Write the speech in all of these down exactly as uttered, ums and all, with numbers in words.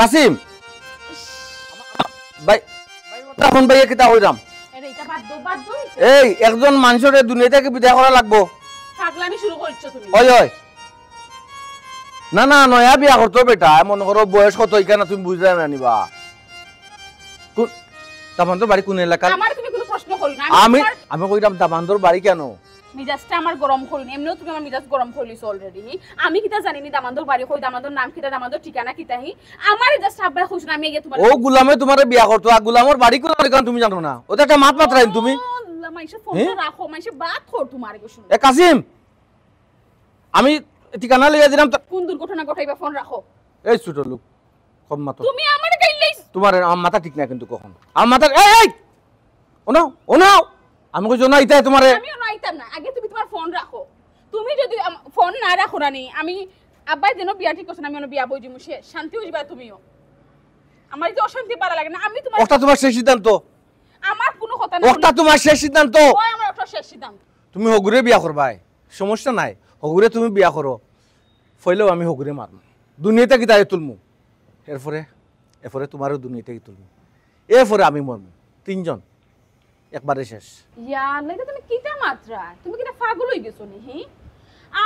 কাসিম, ভাই, এখন ভাইয়া কিতা কইরাম? এই একজন মানুষরে দুনিয়া থাকি বিদায় করা লাগবো। পাগলামি শুরু করছো তুমি। ওই, ওই। না, না, নয়া বিয়া করতো বেটা, মনে করো বয়স কত, ইখান তুমি বুঝরায় না নি বা। দামান্দর বাড়ি কোন এলাকাত? আমারে তুমি কোনো প্রশ্ন করো না। আমি, আমি কইরাম দামান্দর বাড়ি কেন? মিজাজটা আমার গরম করি না, এমনেও তুমি আমার মিজাজ গরম করিলিছো already। হি, আমি কিতা জানি নি দামান্দর বাড়ি কই, দামান্দর নাম কিতা, দামান্দর ঠিকানা কিতা? হি, আমারে just আব্বায় কইছইন, আমি গিয়া তোমার ও গুলামে তোমারে বিয়া করতো, আর গুলামর বাড়ি কোন, ইখান তুমি জানো না? ও তো একটা মাত মাতরাইন তুমি। আল্লাহ, মাইনষে ফোন রাখো, মাইনষে বাত কর তোমারে গো শুনো। এ কাসিম, আমি ঠিকানা লইয়া দিলাম তো। কোন দুর্ঘটনা ঘটাইবা? ফোন রাখো। এই ছোট লোক, কম মাতো। তুমি আমারে গাইল্লাইছ। তোমার, আমার মাথা ঠিক না কিন্তু কখন। আমার মাথা, এই, এই! ওনো, ওনো! আমি কইছি, ওনো, ইতায় তোমারে। আমি ওনো আইতাম না। আগে তুমি তোমার ফোন রাখো। তুমি যদি আম-, ফোন না রাখো না নি, আমি আব্বায় যেন বিয়া ঠিক করছইন, আমি ওনো বিয়া বই দিমু, শেষ। শান্তি অইযিবায় তুমিও। আমার এই যে অশান্তি পারা লাগে না, আমি তোমার ওটা তোমার শেষ সিদ্ধান্ত। আমার কোনো কথা না ওটা তোমার শেষ সিদ্ধান্ত। ওই আমার ওটা শেষ সিদ্ধান্ত। তুমি হগুরে বিয়া করবায়, সমস্যা নাই, হগুরে তুমি বিয়া করো, ফইলেও আমি হগুরে মারমু, দুনিয়া থাকি তারে তুলমু, এরপরে, এরপরে তোমারেও দুনিয়া থাকি তুলমু, এরপরে আমি মরমু, তিনজন একবারে শেষ। ইয়া আল্লাহ, ইটা তুমি কিতা মাতরায়? তুমি কিতা পাগল অইগেছো নি? হি,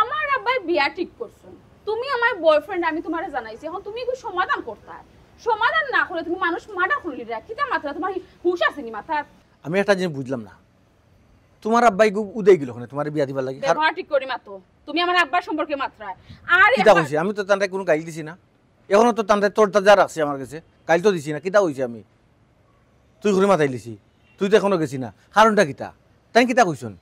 আমার আব্বায় বিয়া ঠিক করছইন, তুমি আমার boyfriend, আমি তোমারে জানাইছি, এখন তুমি এগু সমাধান করতায়, সমাধান না করলে তুমি মানুষ murder করলিরায়, কিতা মাতরায়? তোমার হুশ আছে নি মাথাত? আমি একটা জিনিস বুঝলাম না, তোমার আব্বায় গু-, উদয় গেল ওখানে তোমার বিয়া দিবার লাগি। কার- ব্যবহার ঠিক করি মাতো। তুমি আমার আব্বার সম্পর্কে মাতরায়। আর কিতা এখন কইছি? আমি তো তানরে কোনো গাইল দিছি না। এখনো তো তানরে তরতাজা রাখছি আমার গেছে। গাইল তো দিছি না। কিতা কইছি আমি? তুই করে মাতাইলিছি। তুই তো এখনো গেছি না। কারণটা কিতা? তাইন কিতা কইছইন?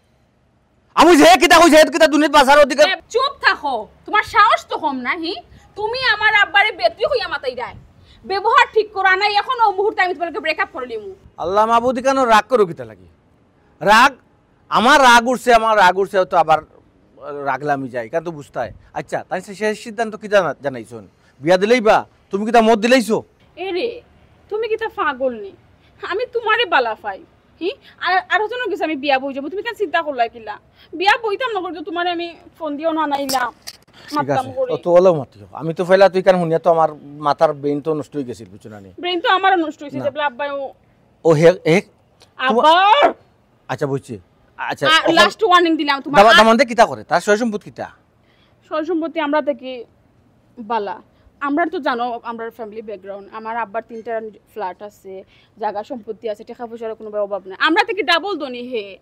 আমি যে কিতা কইছি, হে কিতা দুনিয়াত বাঁচার অধিকার। এ, চুপ থাকো। তোমার সাহস তো কম না, হি? তুমি আমার আব্বারে বেটি কইয়া মাতাইরায়। ব্যবহার ঠিক করা নাই, এখন ও মুহূর্তে আমি তোমার লগে break up করিলিমু। আল্লাহ মাবুদ, কেন রাগ করো কিতা লাগি? রাগ, আমার রাগ উঠছে, আমার রাগ উঠছে, তো আবার রাগলে আমি যাই, কেন তো বুঝতায়। আচ্ছা, তাইন শেষ সিদ্ধান্ত কিতা জানা-, জানাইছইন? বিয়া দিলাইবা? তুমি কিতা মত দিলাইছো? এরে, তুমি কিতা পাগল নি? আমি তোমারে বালা পাই। হি? আর, আর হজনর গেছে আমি বিয়া বই যাবো। তুমি কেন চিন্তা করলায় কিলা? বিয়া বইতাম না করতো তোমারে আমি ফোন দিও না নাইলাম। ঠিক আছে, ও তো ওলাও মাতিও। আমি তো ফেলা তুই কেন হুনিয়া তো আমার মাথার brain তো নষ্ট অইগেছিল, বুঝছো না নি? Brain তো আমারও নষ্ট অইছে, না। যে বলে আব্বায় ও ও হে, হে, তোমার আবার? আচ্ছা, বুঝছি। আচ্ছা, আর অখন last warning দিলাম তোমার। দামা-, আর দামান্দে কিতা করে? তার সয় সম্পদ কিতা? সয় সম্পত্তি আমরা থাকি বালা। আমরা তো জানো, আমরার family background। আমার আব্বার তিনটা flat আছে, জাগা সম্পত্তি আছে, টেকা পয়সার কোনো অভাব নাই। আমরা থাকি double ধনী হে।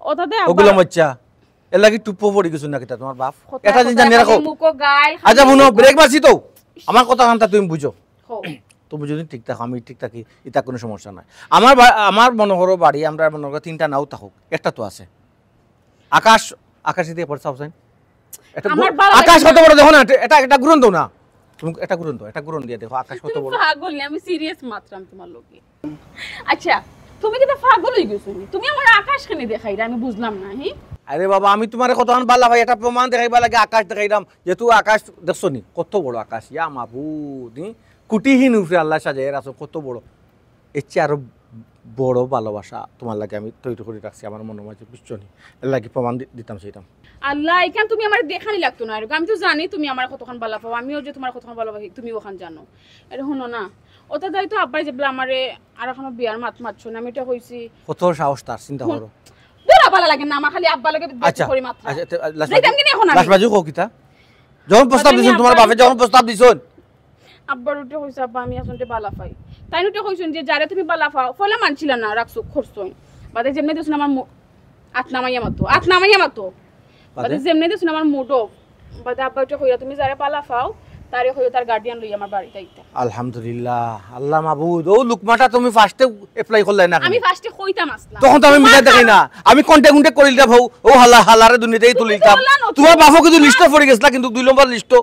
ওটাতে আব্বার ওগুলো মচ্চা। এর লাগি টুপ্পো পড়ি গেছো না কিতা তোমার বাপ? কথা, এটা জিনিস কথা জানিয়া রাখো। খালি মুখো গাইল, আচ্ছা, খালি হুনো, মুখো। Break মারছি তো। আমার কথা কানটা তুমি বুঝো। হো। তুমি যদি ঠিক থাকো, আমি ঠিক থাকি, এটা কোনো সমস্যা নাই। আমার বা-, আমার মনে করো বাড়ি, আমরা মনে করো তিনটা নাও থাকুক, একটা তো আছে। আকাশ, আকাশে দিয়ে পড়ে চাও চাইন। এটা আমার ঘুর-, বাবা আকাশ কত বড় দেখো না, এটা, এটা, এটা ঘুরন দাও না। তুমি এটা ঘুরন দাও, এটা ঘুরন দিয়ে দেখো আকাশ কত তুমি বড়। পাগল নি, আমি serious মাতরাম তোমার লগে। আচ্ছা, তুমি কিতা পাগল অইগেছো নি? তুমি আমারে আকাশ কেনে দেখাইরায়, আমি বুঝলাম না, হি? আরে বাবা, আমি তোমারে কতখান বালা পাই, এটা প্রমাণ দেখাইবার লাগি আকাশ দেখাইরাম, যেহেতু আকাশ দেখছো নি, কত বড় আকাশ, ইয়া মাবুদ, হি? কোটিহীন উপরে আল্লায় সাজাইয়া রাখছো, কত বড়। এর চেয়ে আরো বড় ভালোবাসা তোমার লাগি আমি তৈরি করি রাখছি আমার মনের মাঝে, বুঝছো নি? এর লাগি প্রমাণ দি-, দিতাম সেইতাম। আল্লাহ, এখান তুমি আমারে দেখানি লাগতো না, এরকম আমি তো জানি তুমি আমারে কতখান বালা পাও, আমিও যে তোমারে কতখান বালা পাই, তুমি ওখান জানো। এরে হুনো না, ওটা যাই তো আব্বায় যে বলে আমারে আর এখনো বিয়ার মাত মাতছো না, আমি এটা কইছি। কত সাহস তার, চিন্তা হুম। করো। বড় বালা লাগে না আমার খালি আব্বা লগে আচ্ছা, করি মাত্র। আচ্ছা, তে, লাশ যাইতাম বাজি, কি না এখন আমি? লাশ বাজি কো কিতা? যখন প্রস্তাব বাজি দিছইন, আমি তোমার আব্বা বাপে যখন প্রস্তাব দিছইন। আব্বার উঠে কইছে, "আব্বা, আমি এখন যে বালা পাই।" তাইন উঠে কইছইন যে, "যারে তুমি বালা পাও, ফলে মানছিলা না, রাখছো, খরচইন।" বাদে যেমনে দিছইন আমার মু-, আত নামাইয়া মাতো, আত নামাইয়া মাতো। বাদে? বাদে যেমনে দিছইন আমার mood off। বাদে আব্বা উঠে কইরা, "তুমি যারে বালা পাও, তারে কইও তার guardian লইয়া আমার বাড়িত আইতা।" আলহামদুলিল্লাহ, আল্লাহ মাবুদ, ও লুকমাটা তুমি first এ apply করলায় না কেনে? আমি first এ কইতাম আছলাম। তখন তো আমি মিলাই দেখাই না, আমি contact উন্ট্যাক্ট করিলিতাম, হউ, ও হালা, হালারে দুনিয়া থাকি তুলিলিতাম। তোমার বাপও কিন্তু list ও পড়ি গেছলা, কিন্তু দুই নম্বর list ও।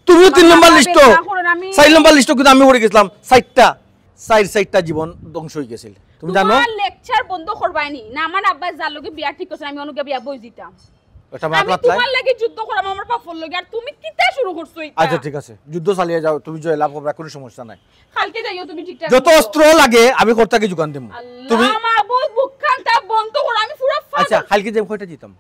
তুমিও তিন নম্বর list ও। চাইর নম্বর list ও কিন্তু আমি পড়ি গেছলাম। চাইরটা, চাইর, চাইরটা জীবন ধ্বংস অই গেছিল। তুমি জানো? তোমার lecture বন্ধ করবায় নি? না, আমার আব্বায় যার লগে বিয়া ঠিক করছইন, আমি অনো গিয়া বিয়া বই দিতাম। ওটা মাত আমি মাতলায়? তোমার লাগি যুদ্ধ করাম আমার বাপর লগে, আর তুমি কিতা শুরু করছো ইটা? আচ্ছা, ঠিক আছে, যুদ্ধ চালিয়ে যাও, তুমি জয়লাভ করবা, কোনো সমস্যা নাই। কালকে যাইও তুমি ঠিকঠাক যত মতো। অস্ত্র লাগে আমি ঘর থাকি যোগান দিমু। আল্লাহ তুমি মাবুদ, মুখখান তা বন্ধ করো, আমি পুরা আচ্ছা, পাগল। কালকে যাই কয়টা যেতাম?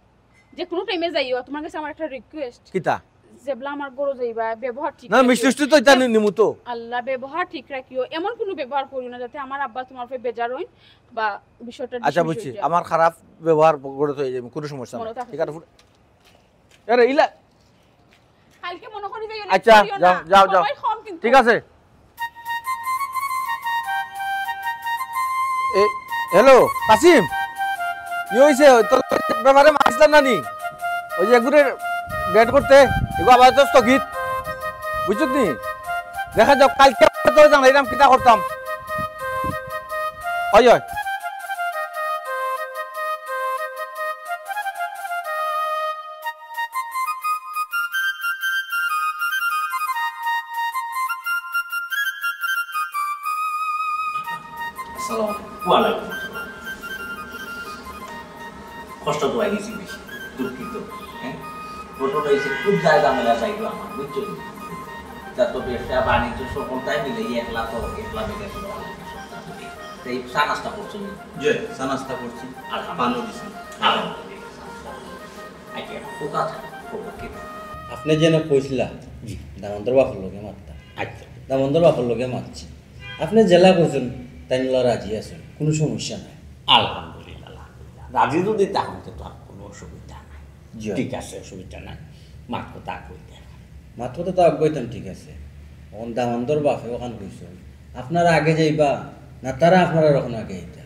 যে কোনো টাইমে যাইও, তোমার কাছে আমার একটা request। কিতা? যেবলা আমার ঘরো যাইবা, ব্যবহার ঠিক না, রাখিও। মিষ্টি উষ্টি তো ইতা নি-, নিমু তো। আল্লাহ, ব্যবহার ঠিক রাখিও, এমন কোনো ব্যবহার করিও না যাতে আমার আব্বা তোমার উপরে বেজার হইন বা বিষয়টা আচ্ছা, বুঝছি, আমার খারাপ ব্যবহার করে তো এই যে কোনো সমস্যা মনে নাই। থাকে। ঠিক আছে, ফুট-, আরে ইলা, কালকে মনে করি যাইও না, আচ্ছা, করিও যাও, না। যাও, যাও। সময় কম কিন্তু। ঠিক আছে। এ, হ্যালো, কাসিম, কি হইছে? তোর ব্যাপারে মাতিছিলাম না নি? ওই যে এগুরে ডেট করতে, এগু আবার তো স্থগিত, বুঝছত নি? দেখা যাক, কালকে তোর জানাইলাম কিতা করতাম। হয়, হয়। আসসালামু আলাইকুম। ওয়ালাইকুম আসসালাম। কষ্ট তো হয়ে গেছি বেশি, দুঃখিত। হ্যাঁ, ঘটনা হয়েছে, খুব জায়গা মেলা চাইলো আমার, বুঝছো? তা তো ব্যবসা বাণিজ্য সকলটাই মিলে এই একলা তো, একলা মিলে তো ভালো লাগে সবটা মিলে। তাই চা নাস্তা করছো নি? জি, চা নাস্তা করছি। আর খাবার? পানও দিছি। আলহামদুলিল্লাহ। আচ্ছা, কোথা আছে? খবর কি? আপনি যেন কইছিলা, জি। দামান্দর বাপর লগে মাততা। আচ্ছা। দামান্দর বাপর লগে মাতছি। আপনি যেলা কইছেন, তাইন অলা রাজি আছেন, কোনো সমস্যা নাই। আলহামদুলিল্লাহ, আলহামদুলিল্লাহ। রাজি যদি তা হইতে তো আর কোনো অসুবিধা নাই। জি। ঠিক আছে, অসুবিধা নাই। মাত কথা কইতে। মাত কথা তো আগুয়াইতাম, ঠিক আছে। অখন দামান্দর বাপে অখান কইছইন, আপনারা আগে যাইবা না তারা আপনারার অখন আগে আইতা?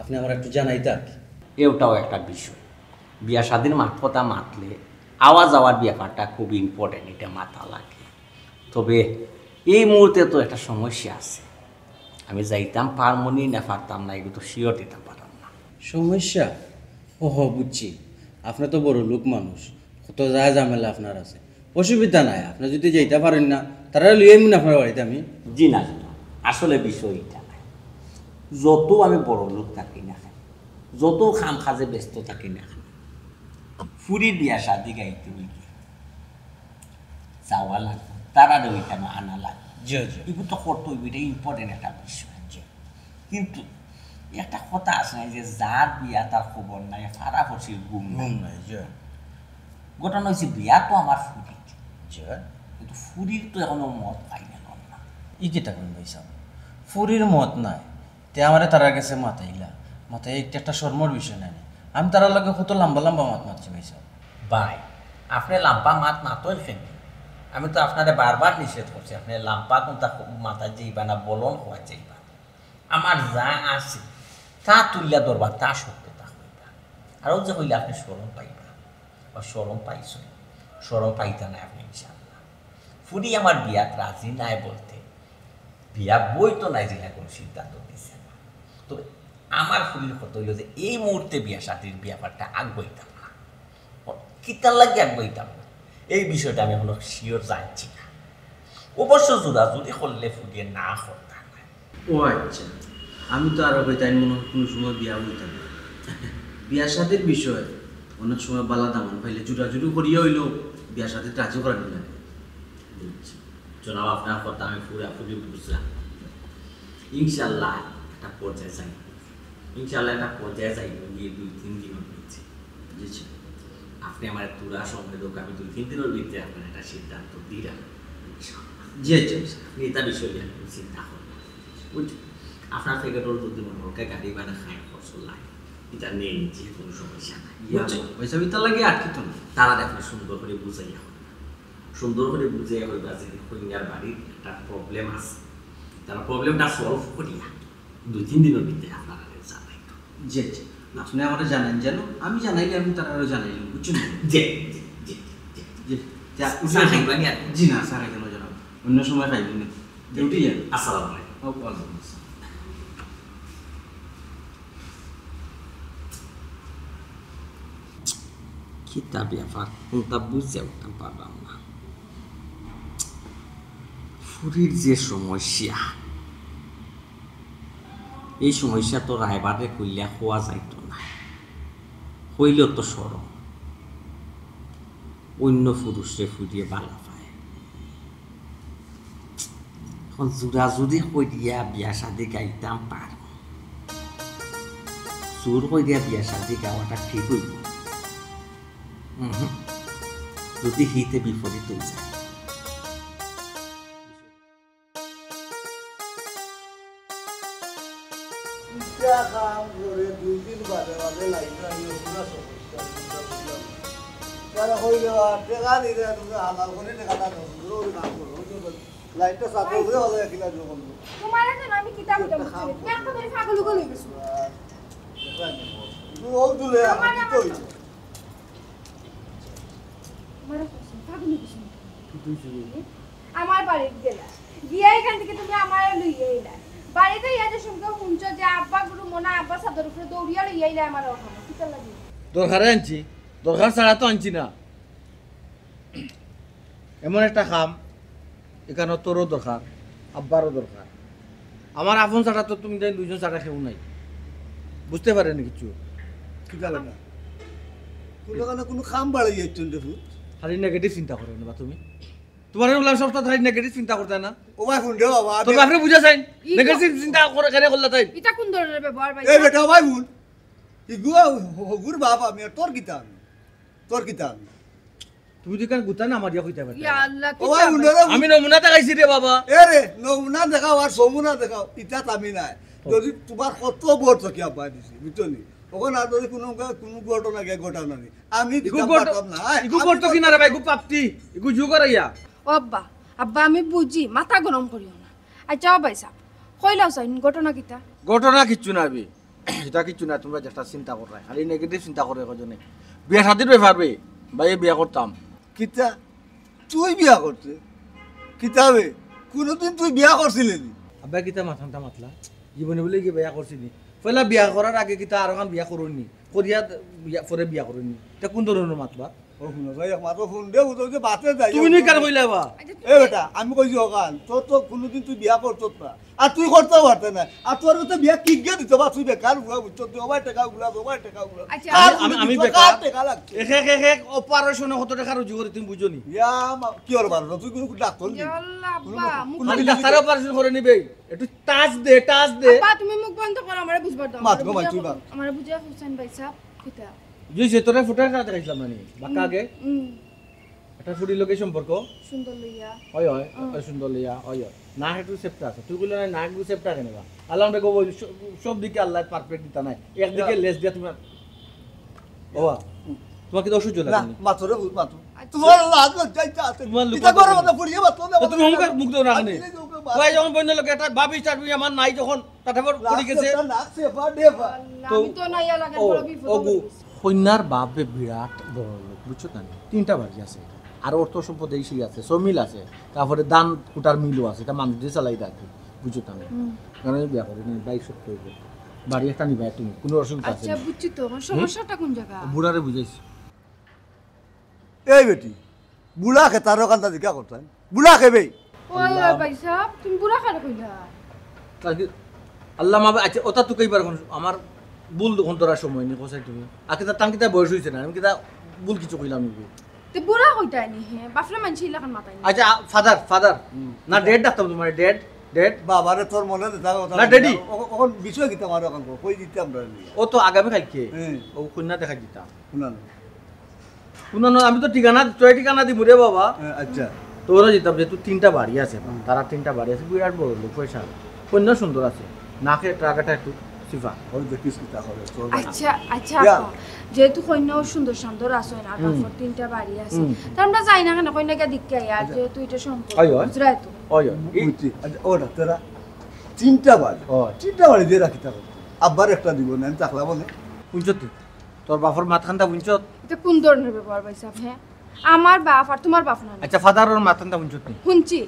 আপনি আমারে একটু জানাইতা কি? এটাও একটা বিষয়। বিয়া শাদির মাত কথা মাতলে আওয়া যাওয়ার ব্যাপারটা খুব ইম্পর্টেন্ট, এটা মাতা লাগে। তবে এই মুহূর্তে তো একটা সমস্যা আছে, আমি যাইতাম পারমু নি না পারতাম না, এগুলো তো শিওর দিতাম পারতাম না। সমস্যা? ওহো, বুঝছি, আপনি তো বড় লোক মানুষ, কত যায় ঝামেলা আপনার আছে। অসুবিধা নাই, আপনি যদি যাইতা পারেন না, তারারে লইয়া আইমু না আপনার বাড়িত আমি। জি না, জি না, আসলে বিষয় এটা নাই। যত আমি বড় লোক থাকি না কেন, যত কাম কাজে ব্যস্ত থাকি না কেন, ফুরির বিয়া শাদি গাইতে হইলে যাওয়া লাগবো, তারারে ওইখানে আনা লাগবো। জি, জি। এগুলো তো করতে হইবে, এটা ইম্পর্টেন্ট একটা বিষয়। জি। কিন্তু একটা কথা আছে না, যে যার বিয়া তার খবর নাই, ফাড়া ফড়শির ঘুম নাই। ঘুম নাই, জি। ঘটনা হইছে, বিয়া তো আমার ফুরির। জি। কিন্তু ফুরির তো এখনো মত ফাইনাল অয় না। ই কিতা কইন ভাই সাহেব? ফুরির মত নাই, তে আমারে তারার গেছে মাতাইলা। মাতাই একটা, একটা শরমর বিষয় নায় নি? আমি তারার লগে কত লম্বা লম্বা মাত মাতছি ভাই সাহেব। ভাই, আপনি লম্বা মাত মাতইন কেনে? আমি তো আপনারে বারবার নিষেধ করছি, আপনি লম্বা কুনতা মাতাত যাইবা না, বলন কওয়াত যাইবা না। আমার যা আছে, তা তুলিয়া ধরবা, তা সত্য তা কইবা। আর ও যে কইলা আপনি শরম পাইবা, বা শরম পাইছইন, শরম পাইতা নায় আপনি ইনশাআল্লাহ। ফুরি আমার বিয়াত রাজি নায় বলতে, বিয়া বইতো নায়, জিলা কোনো সিদ্ধান্ত দিছে না। তবে আমার ফুরির কথা হইল যে এই মুহূর্তে বিয়া শাদির ব্যাপারটা আগুয়াইতাম না। কিতার লাগি আগুয়াইতাম না, এই বিষয়টা আমি এখনো শিওর জানছি না। অবশ্য জোরাজুরি করলে ফুরিয়ে না করতা নায়। ও আচ্ছা, আমি তো আরো কইতাম মনে হয় কোনো সময় বিয়া হইতাম না। বিয়া শাদির বিষয় অনেক সময় বালা দামান পাইলে জোরাজুরি করিয়া হইলেও বিয়া শাদিত রাজি করানি লাগে। বুঝছি। জনাব, আপনার কথা আমি পুরাপুরি বুঝলাম। ইনশাআল্লাহ একটা পর্যায়ে যাই, ইনশাআল্লাহ একটা পর্যায়ে যাই, গিয়ে দুই তিন দিনর ভিতরে। জি, জি। আপনি আমার পুরা সময় দেউক, আমি দুই তিন দিনর ভিতরে আপনার একটা সিদ্ধান্ত দিলাম। জি, জি, জি। আপনি এটা বিষয় নিয়ে কোনো চিন্তা করবেন না। বুঝছেন? আপনার পকেটর যদি মনে হয় গাড়ি ভাড়া খায় খরচ লাগে, এটা নেই, যে কোনো সমস্যা নাই। ইয়া, বুঝছেন? পয়সা বিতা লাগে আর কি তো না। তারা দেখলে সুন্দর করে বুঝাইয়া হবে। সুন্দর করে বুঝাইয়া কইবা যে কইনার বাড়ির একটা প্রবলেম আছে, তারা প্রবলেমটা সলভ করিয়া দুই তিন দিনর ভিতরে আপনারা জানাই তো। জি, জি। আপনি আমারে জানাইন যেন, আমি জানাইলে আমি তারারে জানাইলাম, বুঝছেন? জি, জি, জি, জি। জি, তা চা খাইবা নি আর? জি না, চা খাইতাম না জনাব, অন্য সময় খাইবেন না। জি। উঠি যান। আসসালামু আলাইকুম। ও, ওয়ালাইকুম আসসালাম। কিতা ব্যাপার, কোনটা বুঝে উঠতাম পারলাম না। ফুরির যে সমস্যা, এই সমস্যা তো রায়বারে কইলে হওয়া যাইতো না, হইলেও তো শরম, অন্য পুরুষরে ফুরিয়ে বালা পায়। এখন জোরাজুরি করিয়া বিয়া শাদি গাইতাম পারমু, জোর করিয়া বিয়া শাদি গাওয়াটা ঠিক হইব? উহু। যদি হিতে বিপরীত হয়ে যায়। ইটা কাম করে দুই দিন বাদে বাদে লাইন আইও, পুরা সমস্যা, চিন্তা করলাম। তারা কইল, "আর টেকা দিলে তুমি হালাল করে টেকাটা দেও, সুন্দর করে কাম করো।" ওই যে লাইনটা সাথে ঘুরে ভালো একই লাগলো বন্ধু। তোমার এখন আমি কিতা কইতাম বুঝছো? তুমি একটা ধরে পাগল উগল হয়ে গেছো। আর দেখলাম নি বল। কিন্তু ও দূরে আমার আমার কি কইছে? আমার কইছে, পাগল হয়ে গেছো। কি কইছে রে? আমার বাড়িত গেলা। গিয়া এখান থেকে তুমি আমারে লইয়া আইলা। বাড়িতে ইয়া যে শুনকে শুনছো যে আব্বা গুরু মনা আব্বা ছাদর উপরে দৌড়িয়া লইয়া আইলা আমার ওখানে। কিতা লাগে? দরকারে আনছি। দরকার ছাড়া তো আনছি না। এমন একটা কাম, এখানে তোরও দরকার, আব্বারও দরকার। আমার আপন ছাড়া তো তুমি তাই দুইজন ছাড়া কেউ নাই। বুঝতে পারেনি কিছু। কিতা লাগে? কোনো কারণে কোনো কাম বাড়াই যাচ্ছেন রে পুত? খালি নেগেটিভ চিন্তা করো না বা তুমি। তোমার এগুলা সবটা খালি নেগেটিভ চিন্তা করতে না। ও ভাই ফোন দে বাবা, আমি তোর বাপরে বুঝা যায়। ই তো নেগেটিভ চিন্তা করে কেন করলা তাই? এটা কোন ধরনের ব্যবহার ভাই? এই বেটা, ও ভাই ফোন। ইগু হগুর বাপ আমি, আর তোর কিতা আমি? তোর কিতা আমি? তুমি তো কার গুতা না মারিয়া কইতে পারতে ইয়া না। আল্লাহ, ও কিতা ভাই, ভাই? উনারা আমি নমুনা দেখাইছি রে বাবা। এ রে, নমুনা দেখাও আর সমুনা দেখাও, ইটা আমি নাই। ও। যদি তোমার কত বড় চকি আব্বা দিছি, বুঝছো নি? ওখানে আর যদি কোনো, কোনো ঘটনা গিয়ে ঘটানো নেই। আমি ইগু দিতাম গর্ত, পারতাম না। আয়, ইগু আমি গর্ত তো কিনারে ভাই, ইগু পাপ্তি, ইগু জু করাইয়া। ও আব্বা, আব্বা আমি বুঝি, মাথা গরম করিও না। আচ্ছা, ও ভাই সাহেব, কইলাও চাইন, ঘটনা কিতা? ঘটনা কিচ্ছু না আবি, এটা কিচ্ছু না, তোমরা যেটা চিন্তা করো, খালি নেগেটিভ চিন্তা করে কজনে। বিয়া শাদির ব্যাপার বে, ভাই বিয়া করতাম। কিতা? তুই বিয়া করতে? কিতা বে? কোনোদিন তুই বিয়া করছিলি নি? আব্বা কিতা মাথাটা মাতলা? জীবনে বলে কি বিয়া করছিনি? পয়লা বিয়া করার আগে কিতা আরোখান বিয়া করুননি? করিয়া বিয়া, পরে বিয়া করুননি? এটা কোন ধরনের মাতবা? ও হুনো ভাই, একমাত্র ফোন দে, ও তো যে বাতে যাই। তুমি নি কার কইলা বা? এ বেটা, আমি কইছি ওখান, তোর তো কোনোদিন তুই বিয়া করছত না। আর তুই করতেও পারতে না। আর তোর তো বিয়া কিগিয়ে দিত বা, তুই বেকার বুড়া বুঝছত, তুই ওবাই টেকা উগলা, ওবাই টেকা উগলা। আচ্ছা। আর আমি, আমি, আমি তুই বেকার। কার টেকা লাগছে? এক, এক, এক, এক অপারেশনে কত টেকা রুজি করি তুমি বুঝো নি? ইয়া মা, কি ওর বারো? তুই কোনো ডাক্তার নি? ইয়া আল্লাহ, কোনো, আব্বা, মুখ কোনো খালি ডাক্তার অপারেশন করে নিবে। একটু টাচ দে, টাচ দে। আব্বা, তুমি মুখ বন্ধ করো, আমারে বুঝবার দাও। মাত আমারে গো, মাত বুঝা তুই কো-, মাত। আমারে বুঝা হোসেন ভাই সাহেব, কিতা? যে সে তোরা ফটো একটা দেখাইছিলাম না নি? বাক্কা হুম, আগে? হুম। একটা ফুড়ির লগে সম্পর্ক? সুন্দর লইয়া। হয়, হয়, হুম। ওই সুন্দর লইয়া, হয়, হয়। নাক একটু সেপ্টা আছে। তুই কইলে না, নাক একটু সেপ্টা কেন বা? আল্লাহ আমাকে কব, স-, সব দিকে আল্লাহ পারফেক্ট দিতা নাই। একদিকে ইয়া। লেজ দিয়া তোমার, বাবা, হুম। তোমার কি অসহ্য লাগে না, নি? মাথো রে, মাথো। আচ্ছা। তোমার লাজ লজ্জা ইচ্ছা আছে। তোমার লোক ইটা করো না। না, ফুড়িয়ে মাথো না। তুমি অমুক মুখ দেও না কেনে? আচ্ছা, এই যে ওকে মাথো। কয় যখন বন্ধ লোকে একটা ভাবি চাটবি আমার নাই যখন। কাঠাবার পড়ি গেছে। নাক সেফা, ডেফা। আল্লাহ, তো আমি তো না ইয়া লাগে ও, বড় বিপদ ওগু। হইছে। কইন্যার বাপে বিরাট বড় লোক, বুঝছো না? তিনটা বাড়ি আছে। আর অর্থ সম্পদ এই সেই আছে, সমিল আছে। তারপরে ধান কুটার মিলও আছে। এটা মানুষ দিয়ে চালাই রাখে, বুঝছো না? হুম। কারণ আমি বিয়া করি নাই, বাইশ শক্ত হইবে। বাড়ি একটা নিবা তুমি, কোনো অসুবিধা আছে আচ্ছা, না। বুঝছি তো, আমার হুম? সমস্যাটা কোন জায়গা? বুড়ারে বুঝাইছি। এই বেটি, বুড়া খে তার ওখানটা জিজ্ঞা করতাম। বুড়া খে বে? ওই, ওই, ভাই সাহেব, তুমি বুড়া কারে কইলা? তাকে আল্লাহ মাবে, আচ্ছা, ওটা তো কইবার এখন আমার ভুল দোকান ধরার সময় নেই, কোথায় তুমি? আগে তার টাঙ্কিটা বয়স হইছে না, আমি কিতা ভুল কিছু কইলাম নাকি? তে বুড়া কইতায় নি, হে? বাফরে মানছি ইলাখান মাতায় নি। আচ্ছা, আ, ফাদার, ফাদার। হুম। না, ডেড ডাকতাম তোমার, ডেড, ডেড। বাবারে তোর মনে তো থাকো, না, ডেডি। ও-, ওখান বিষয় কিতা আমার ওখান কো-, কই দিতাম রে আমি। ও তো আগামী কালকে। হ্যাঁ। ও কইন্যা দেখা দিতাম। শুনানো। শুনানো, আমি তো ঠিকানা, ছয় ঠিকানা দিব রে বাবা। হ্যাঁ, আচ্ছা। তো ওরা যেতাম যেহেতু তিনটা বাড়ি আছে, হুম। তারা তিনটা বাড়ি আছে, বিরাট বড় লোক, পয়সা। কইন্যা সুন্দর আছে, নাকে ট্রাকাটা একটু সিফা। ওই দেখিস কিতা করে, চল ভাই। আচ্ছা, আচ্ছা, ইয়া। আপা, যেহেতু কইন্যাও সুন্দর সুন্দর আছে, না, হুম। তারপর তিনটা বাড়ি আছে। হুম। তা আমরা যাই না কেন, কইন্যাকে দেখতে আই, আর আচ্ছা। যেহেতু এটা সম্পর্ক, ওই, ওই। বুঝরায় তো। ওই, ওই। এই বুঝছি। আচ্ছা, ও ডাক্তারা, তিনটা বাড়ি। ওই। তিনটা বাড়ি দিয়ে রাখি তাহলে। আব্বার একটা দিব না, আমি থাকলাম বলে। বুঝছো তুই? তোর বাপর মাতখানটা বুঝছত? এটা কোন ধরনের ব্যবহার ভাই সাহেব, হ্যাঁ? আমার বাপ আর তোমার বাপ না। আচ্ছা, ফাদার ওর মাতখানটা বুঝছত নি? শুনছি।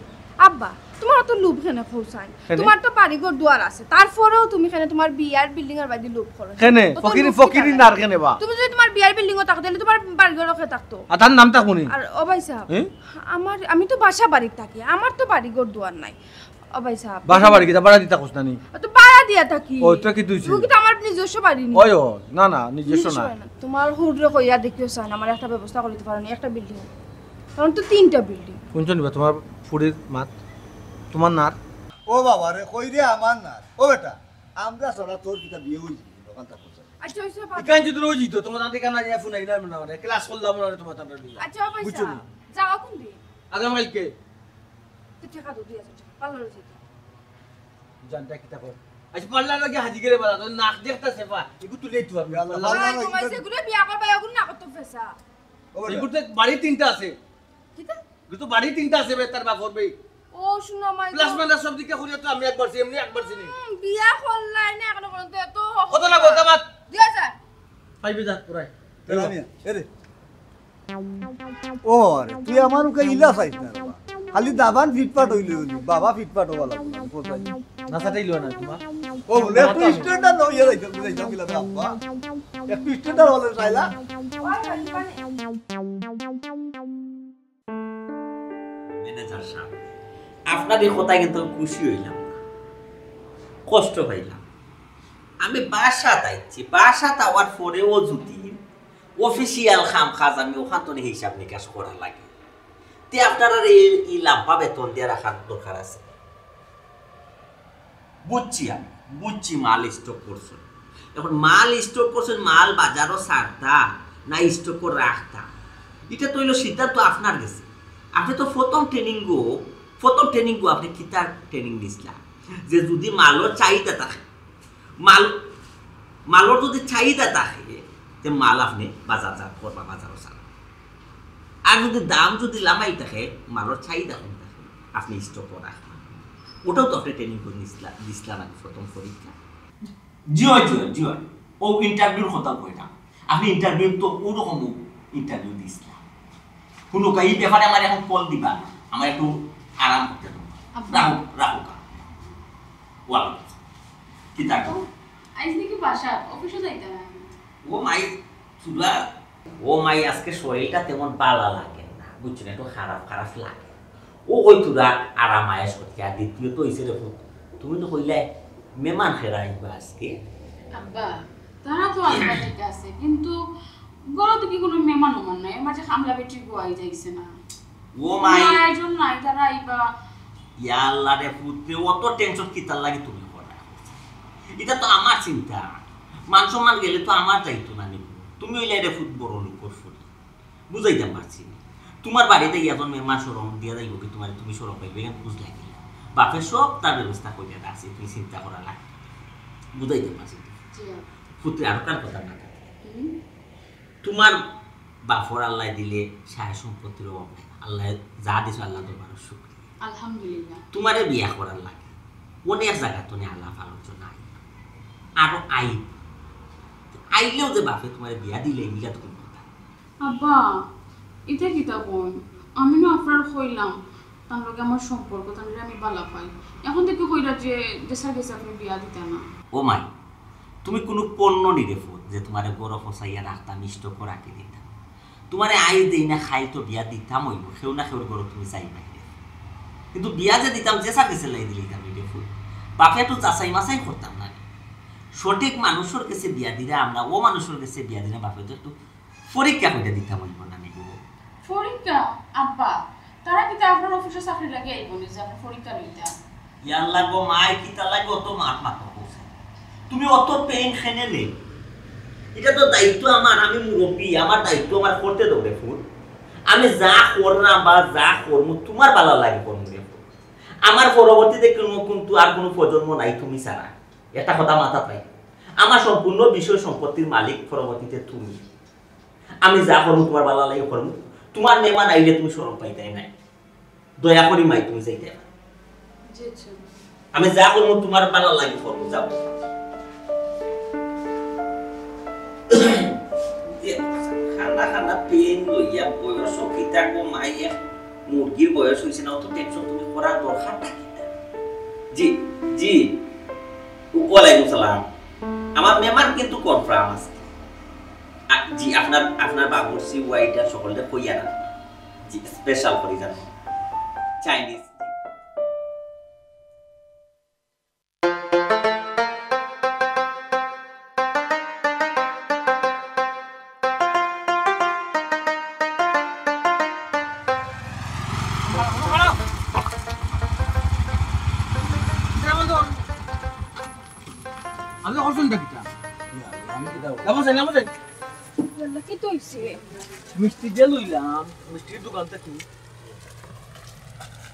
আব্বা, তোমার অত লোভ কেনে কইছাইন? কেনে? তোমার তো বাড়িঘর দুয়ার আছে, তারপরেও তুমি কেনে তোমার বিয়ার বিল্ডিং এর বাদি লোভ করো? কেনে? অত ফকিরি, লোভ ফকিরি কিতা নার লাগে? কেনে বা? তুমি যদি তোমার বিয়ার বিল্ডিং ও থাকতে, তাহলে তোমার বাড়িঘর ওকে থাকতো। আর তার নাম থাকবো নি? আর ও ভাই সাহেব, হ্যাঁ? আমার, আমি তো বাসা বাড়িত থাকি, আমার তো বাড়িঘর দুয়ার নাই। ও ভাই সাহেব। বাসা বাড়ি কিতা ভাড়া দিতা কস না নি? ও তো ভাড়া দিয়া থাকি। ও, তো কি তুই ও কি তো আমার নিজস্ব বাড়ি নি? ওই, ও, না, না, নিজস্ব নিজস্ব না। বাড়ি না। তোমার হুররে কইয়া দেখিও চান, আমার একটা ব্যবস্থা করে দিতে পারো নি, একটা বিল্ডিং। কারণ তো তিনটা বিল্ডিং। শুনছো নি বা তোমার ফুড়ির মাত? তোমার নার? ও বাবা রে, কই রে আমার নার? ও বেটা, আমরা ছাড়া তোর কিতা বিয়া হইছে? দোকান থাকো। আচ্ছা, অইছে, বাদ। ইখান যদি রোজ দিত, তোমার তাতে কানা নিয়ে ফোন আইলাম না, মানে, ক্লাস করলাম না, তোমার তাতে দিলাম। আচ্ছা, অইছে। বুঝছো নি? যাওয়া কোন দিন? আগামীকালকে। তো ঠিক আছে, দুই হাজার টাকা, পার্লারে যাইতো। জানটা কিতা কর? আচ্ছা, পার্লার লাগি হাজি গেলে বালা, তোর নাক দেখতা সেফা, এগু তুলে তো আমি। আল্লাহ, আল্লাহ, আল্লাহ, তোমার ইটা যেগুলো বিয়া করবা, এগুলো না করতো ফেসা। ও, এগুলো তো বাড়ি তিনটা আছে। কিতা? এগুলো তো বাড়ি তিনটা আছে, বে, তার বাপ করবে। ও, শুনো, মাই প্লাস তো। মাইনাস সব দিকে করিয়া তো আমি একবার চিনি, এমনি একবার চিনি। হুম, বিয়া করলাই না এখনো পর্যন্ত, এত কত না, কথা বাদ। দুই হাজার। পাইবে যা, পুরাই। এরে, এরে। ও রে, তুই আমার মুখে ইলা চাইস না রে বা। খালি দাবান ফিটফাট অইলে অইলি, বাবা ফিটফাট হওয়া লাগবো না, কোথায়? না, সেটাই লো না, তোমার। ও, বলে, একটু স্ট্যান্ডার্ড না হইয়া যাইতে, যাইতে গেলে তো আব্বা। একটু স্ট্যান্ডার্ড হলে চাইলা। ম্যানেজার সাহেব, আপনার এই কথায় কিন্তু আমি খুশি হইলাম না, কষ্ট পাইলাম। আমি বাসাত আইছি, বাসাত আওয়ার পরেও যদি অফিসিয়াল কাম কাজ আমি ওখান তো হিসাব নিকাশ করা লাগে, তে আপনার আর এই, এই লাম্বা বেতন দিয়ে রাখার দরকার আছে? বুঝছি আমি, বুঝছি মাল স্টক করছেন। এখন মাল স্টক করছেন, মাল বাজারও ছাড়তা না স্টকও রাখতা, এটা তো হইলো সিদ্ধান্ত আপনার গেছে। আপনি তো প্রথম ট্রেনিং গো, প্রথম ট্রেনিং গো আপনি কিতা ট্রেনিং দিছিলা যে যদি মালর চাহিদা থাকে, মাল, মালর যদি চাহিদা থাকে, তে মাল আপনি বাজারজাত করবা, বাজারও ছাড়বা। আর যদি দাম যদি লামাই থাকে, মালর চাহিদা কম থাকে, আপনি স্টকও রাখবা। ওটাও তো আপনি ট্রেনিং করে নিছিলা, দিছিলা না প্রথম পরীক্ষা? জি অয়, জি অয়, জি অয়। ও ইন্টারভিউর কথা কইলাম। আপনি ইন্টারভিউ তো ওরকম ইন্টারভিউ দিছিলা। হুনুক্কা, এই ব্যাপারে আমার এখন কল দিবা না। আমার একটু আরাম করতে দাও। আব্বা। রাখো, রাখো কা। ওয়ালাইকুম আসসালাম। কি থাকো? আইজ নাকি বাসা, অফিসে যাইতাম। ও মাই, চুলা। ও মাই, আজকে শরীরটা তেমন বালা লাগে না, বুঝছো না? একটু খারাপ খারাপ লাগে। ও ওই তোরা আরাম আয়েশ করতে, আর দ্বিতীয়ত হইছে রে পুত, তুমি তো কইলে মেহমান খেরা আইবা আজকে। আব্বা, তারা তো আইবা ঠিক আছে, কিন্তু ঘরো তো কি কোনো মেহমান ওমান নাই, এর মাঝে কামলা বেটি গো আই যাইছে না। ও মাই। কোনো আয়োজন নাই, তারা আইবা। ইয়া আল্লাহ রে পুত রে, অত টেনশন কিতার লাগি তুমি করো? এটা তো আমার চিন্তা। মান সম্মান গেলে তো আমার দায়িত্ব না নিব। তুমি হইলে রে পুত বড় লোকর ফুল। বুঝাইতাম পারছি না। তোমার বাড়িত একজন মেহমান শরম দিয়া যাইব কি তোমার, তুমি শরম পাইবে, এখানে বুঝলাই কি? বাপে সব তার ব্যবস্থা করিয়া রাখছে, তুমি চিন্তা করা লাগে। বুঝাইতাম পারছি না। জি। পুত্রে আরো কার কথা না থাকে। হুম। তোমার বাপর আল্লাহ দিলে সায় সম্পত্তির অভাব নাই। আল্লাহ যা দিছে আল্লাহ দরবারো শুকরিয়া। আলহামদুলিল্লাহ। তোমারে বিয়া করার লাগে অনেক জাগা তো আলাপ আলোচনা আই। আরো আই। আইলেও যে বাপে তোমারে বিয়া দিলে, ইলা তো কোনো কথা। আব্বা, ইটা কিতা কইন? আমি না আপনারে কইলাম, তান লগে আমার সম্পর্ক, তানরে আমি বালা পাই। এখন থাকি কইরা যে, যে স্যার গেছে আপনি বিয়া দিতা না। ও মাই, তুমি কোনো পণ্য নি রে পুত, যে তোমারে ঘরো ফসাইয়া রাখতাম, স্টকও রাখি দিতাম। তোমারে আইজ দেই না, খাইল তো বিয়া দিতাম অইব, কেউ না কেউর ঘরো তুমি যাইবায় রে। কিন্তু বিয়া যে দিতাম, যে স্যার গেছে লাই দিলিতাম রে পুত। বাপে একটু যাচাই মাচাই করতাম না নি? সঠিক মানুষর গেছে বিয়া দিরা আমরা, ও মানুষর গেছে বিয়া দিরা বাপে তো একটু পরীক্ষা করিয়া দিতাম অইব না নি গো? পরীক্ষা? আব্বা, তারা কিতা আপনার অফিসো চাকরি লাগি আইব নি যে আপনি পরীক্ষা লইতা? ইয়াল্লা গো মাই, কিতা লাগি অত মাত মাতো কইছে? তুমি অত পেইন কেনে নে? এটা তো দায়িত্ব আমার, আমি মুরব্বি, আমার দায়িত্ব আমার করতে দেও রে পুত। আমি যা করলাম বা যা করমু তোমার বালা লাগি করমু রে পুত। আমার পরবর্তীতে কোনো, কিন্তু আর কোনো প্রজন্ম নাই তুমি ছাড়া। একটা কথা মাথাত রাখো। আমার সম্পূর্ণ বিষয় সম্পত্তির মালিক পরবর্তীতে তুমি। আমি যা করমু তোমার বালা লাগি করমু। তোমার মেহমান আইলে তুমি শরম পাইতায় নায়। দয়া করি মাই তুমি যাইতায়। জি, আচ্ছা। আমি যা করমু তোমার বালা লাগি করমু, যাও। এ, খানা খানা পেইন লইয়া বয়স কিতা গো মাই, এক মুরগির বয়স হইছে না, অত টেনশন তুমি করার দরকার না কিতা? জি, জি। ওয়ালাইকুম সালাম। আমার মেহমান কিন্তু কনফার্ম আছে। আ, জি, আপনার, আপনার বাবুর্চি, ওয়েটার সকলরে কইয়া না। জি, স্পেশাল করি জানো। চাইনিজ। আমি করছেন কিতা? নামো চাই, নামো চাই। আল্লাহ, কিতা অইছে? মিষ্টি যে লইলাম, মিষ্টির দোকান থাকি।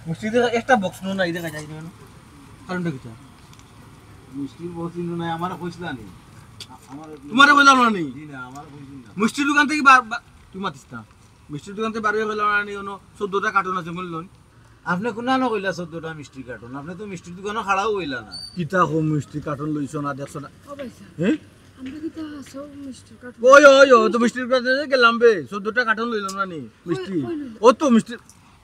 মিষ্টি দেখা একটা বক্স নো নাই, দেখা যায় না কেন? কারণটা কিতা? মিষ্টির বক্স ইনো নাই, আমারে কইছলা নি? আ-, আমারে তুমারে কইলাম না নি? জি না, আমারে কইছলা না। মিষ্টির দোকান থাকি বার, বার, তুই মাতিস না। মিষ্টির দোকান থাকি বার অইয়া কইলাম না নি, অনো চৌদ্দটা কার্টন আছে, কইল নি? আপনে কুনানো কইলা চৌদ্দটা মিষ্টির কার্টন? আপনে তো মিষ্টির দোকানো খাড়াও অইলা না। কিতা কও মিষ্টির কার্টন লইছো না, দেখছো না? ও ভাই সাহেব, হ্যাঁ? আমরা কিতা সব মিষ্টির কার্টন? ওই, ওই, ওই, তো মিষ্টির দোকানে গেলাম বে, চৌদ্দটা কার্টন লইলাম না নি, মিষ্টি। কই, কই লইলা? ও তো মিষ্টি,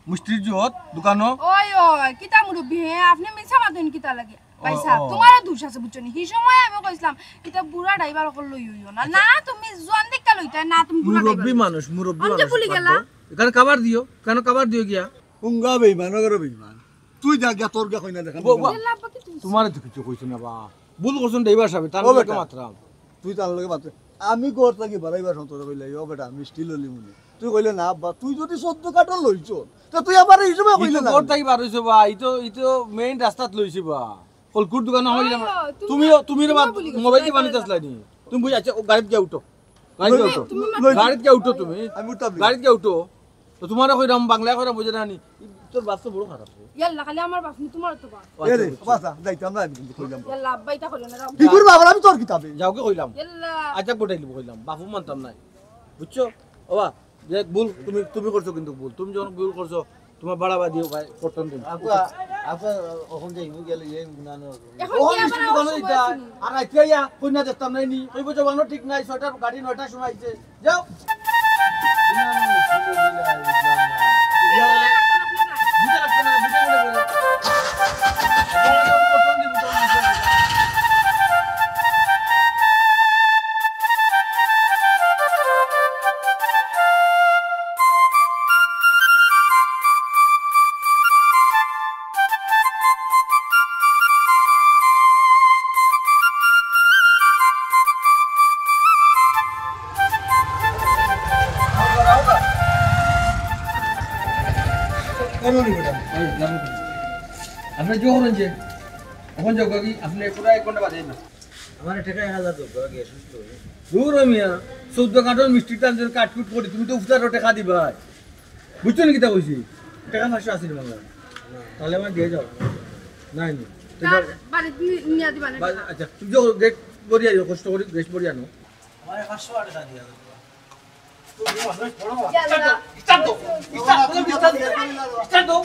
মিষ্টির জুত দোকানো। ওই, ওই, কিতা মুরব্বি, হে? আপনে মিছা মাতইন কিতা লাগি? ভাই ও, সাহেব, ও। তুমারও দোষ আছে, বুঝছো নি? হি সময় আমি কইছিলাম, কিতা বুড়া ড্রাইভার অকল লই অইও না। আচ্ছা। না, তুমি জোয়ান দেখা লইতায়, না তুমি বুড়া ড্রাইভার মানুষ, লইতায়। মুরব্বি আমি যে মানুষ, ভুলি বাদ গেলা। দাও। এখানে কভার দিও, কেন কভার দিও গিয়া? হুঙ্গা বেইমান, ওগরে বেইমান। তুই যা গিয়া, তোর গিয়া কই না দেখা। ব-, ব-, এ লাভ বাকি তুই। তুমারে তো কিছু কইছি না বা। ভুল করছইন ড্রাইভার সাহেব, তার ও লগে বেটা। মাতরাম। তুই তার লগে মাতরে। আমি ঘর থাকি বারাইবার সময় তোরে কইলাই, "ও বেটা, মিষ্টি লইলি মনে।" তুই কইলে, "না আব্বা, তুই যদি চৌদ্দ কার্টন লইছস, তে তুই আমারে ই সময় কইলে না।" ঘর থাকি বার অইছে বা, ই তো, ই তো মেইন রাস্তাত লইছি বা। কলকুর দোকানো অইলাম। ও, তুমি, তুমি, তুমি রে বা, তুমিও ভুলি গেছো, মোবাইল দি ড্রাইভার বানিতে আসলা নি? তুমি বুঝি, আচ্ছা, ও গাড়িত গিয়া উঠো। গাড়িত গিয়া উঠো। তুমি মাত-, গাড়িত গিয়া উঠো তুমি। আমি উঠতাম না। গাড়িত গিয়া উঠো। তো তুমারে কইরাম, বাংলায় কইরাম, বুঝো না নি? তোর বাপ তো বড় খারাপ রে। ইয়াল্লা, খালি আমার বাপ নি, তুমার তো বাপ। ও, আচ্ছা, এ রে, বুঝছি। বাবা, যাইতাম না আমি কিন্তু কইলাম। ইয়াল্লা, আব্বা ইতা কইলো না, যাও। কি করবা আবার আমি তোর কিতাবে? যাও কি কইলাম? ইয়াল্লা। আচ্ছা, গোটাই লিব কইলাম। বাপও মানতাম নাই। বুঝছো? বাবা, যে ভুল তুমি, তুমি করছো কিন্তু ভুল। তুমি যখন ভুল করছো, তুমার বাড়াবা দিও ভাই, করতাম তুমি। আপা, আপা, অখন যাইমু গেলে এই উনানো। এখন ও, কি আবার মিষ্টি দোকানো সময় দিতা। আছে নি? আর রাইতে আইয়া কইনা দেখতাম নাই নি। ওই বুঝো বানো ঠিক নাই, ছয়টার গাড়ি নয়টার সময় আইছে। যাও। আপনে যে করেন যে, অখন যাও কি, আপনে পুরা এক ঘন্টা বাদে আইবা। আমার টেকা এক হাজার দরকার, আগে সুস্থ হই। দূর হ মিয়া, চৌদ্দ কার্টন মিষ্টির দাম যদি কাটকুট করি, তুমি তো উফতারও টেকা দিবায়। বুঝছো নি কিতা কইছি? টেকা পাঁচশো আছে নি বাংলা? তাহলে আমার দিয়া যাও। নাই নি। তো যাও। বাড়িত নি-, নিয়া দিবা না বা-, টেকা? আচ্ছা, তুমি যাও, গ্যাস ভরি আইও, কষ্ট করি গ্যাস ভরি আনো। আমার পাঁচশো টেকা দিয়া যাও। ইয়াল্লা। Start দাও, start দাও, start দাও।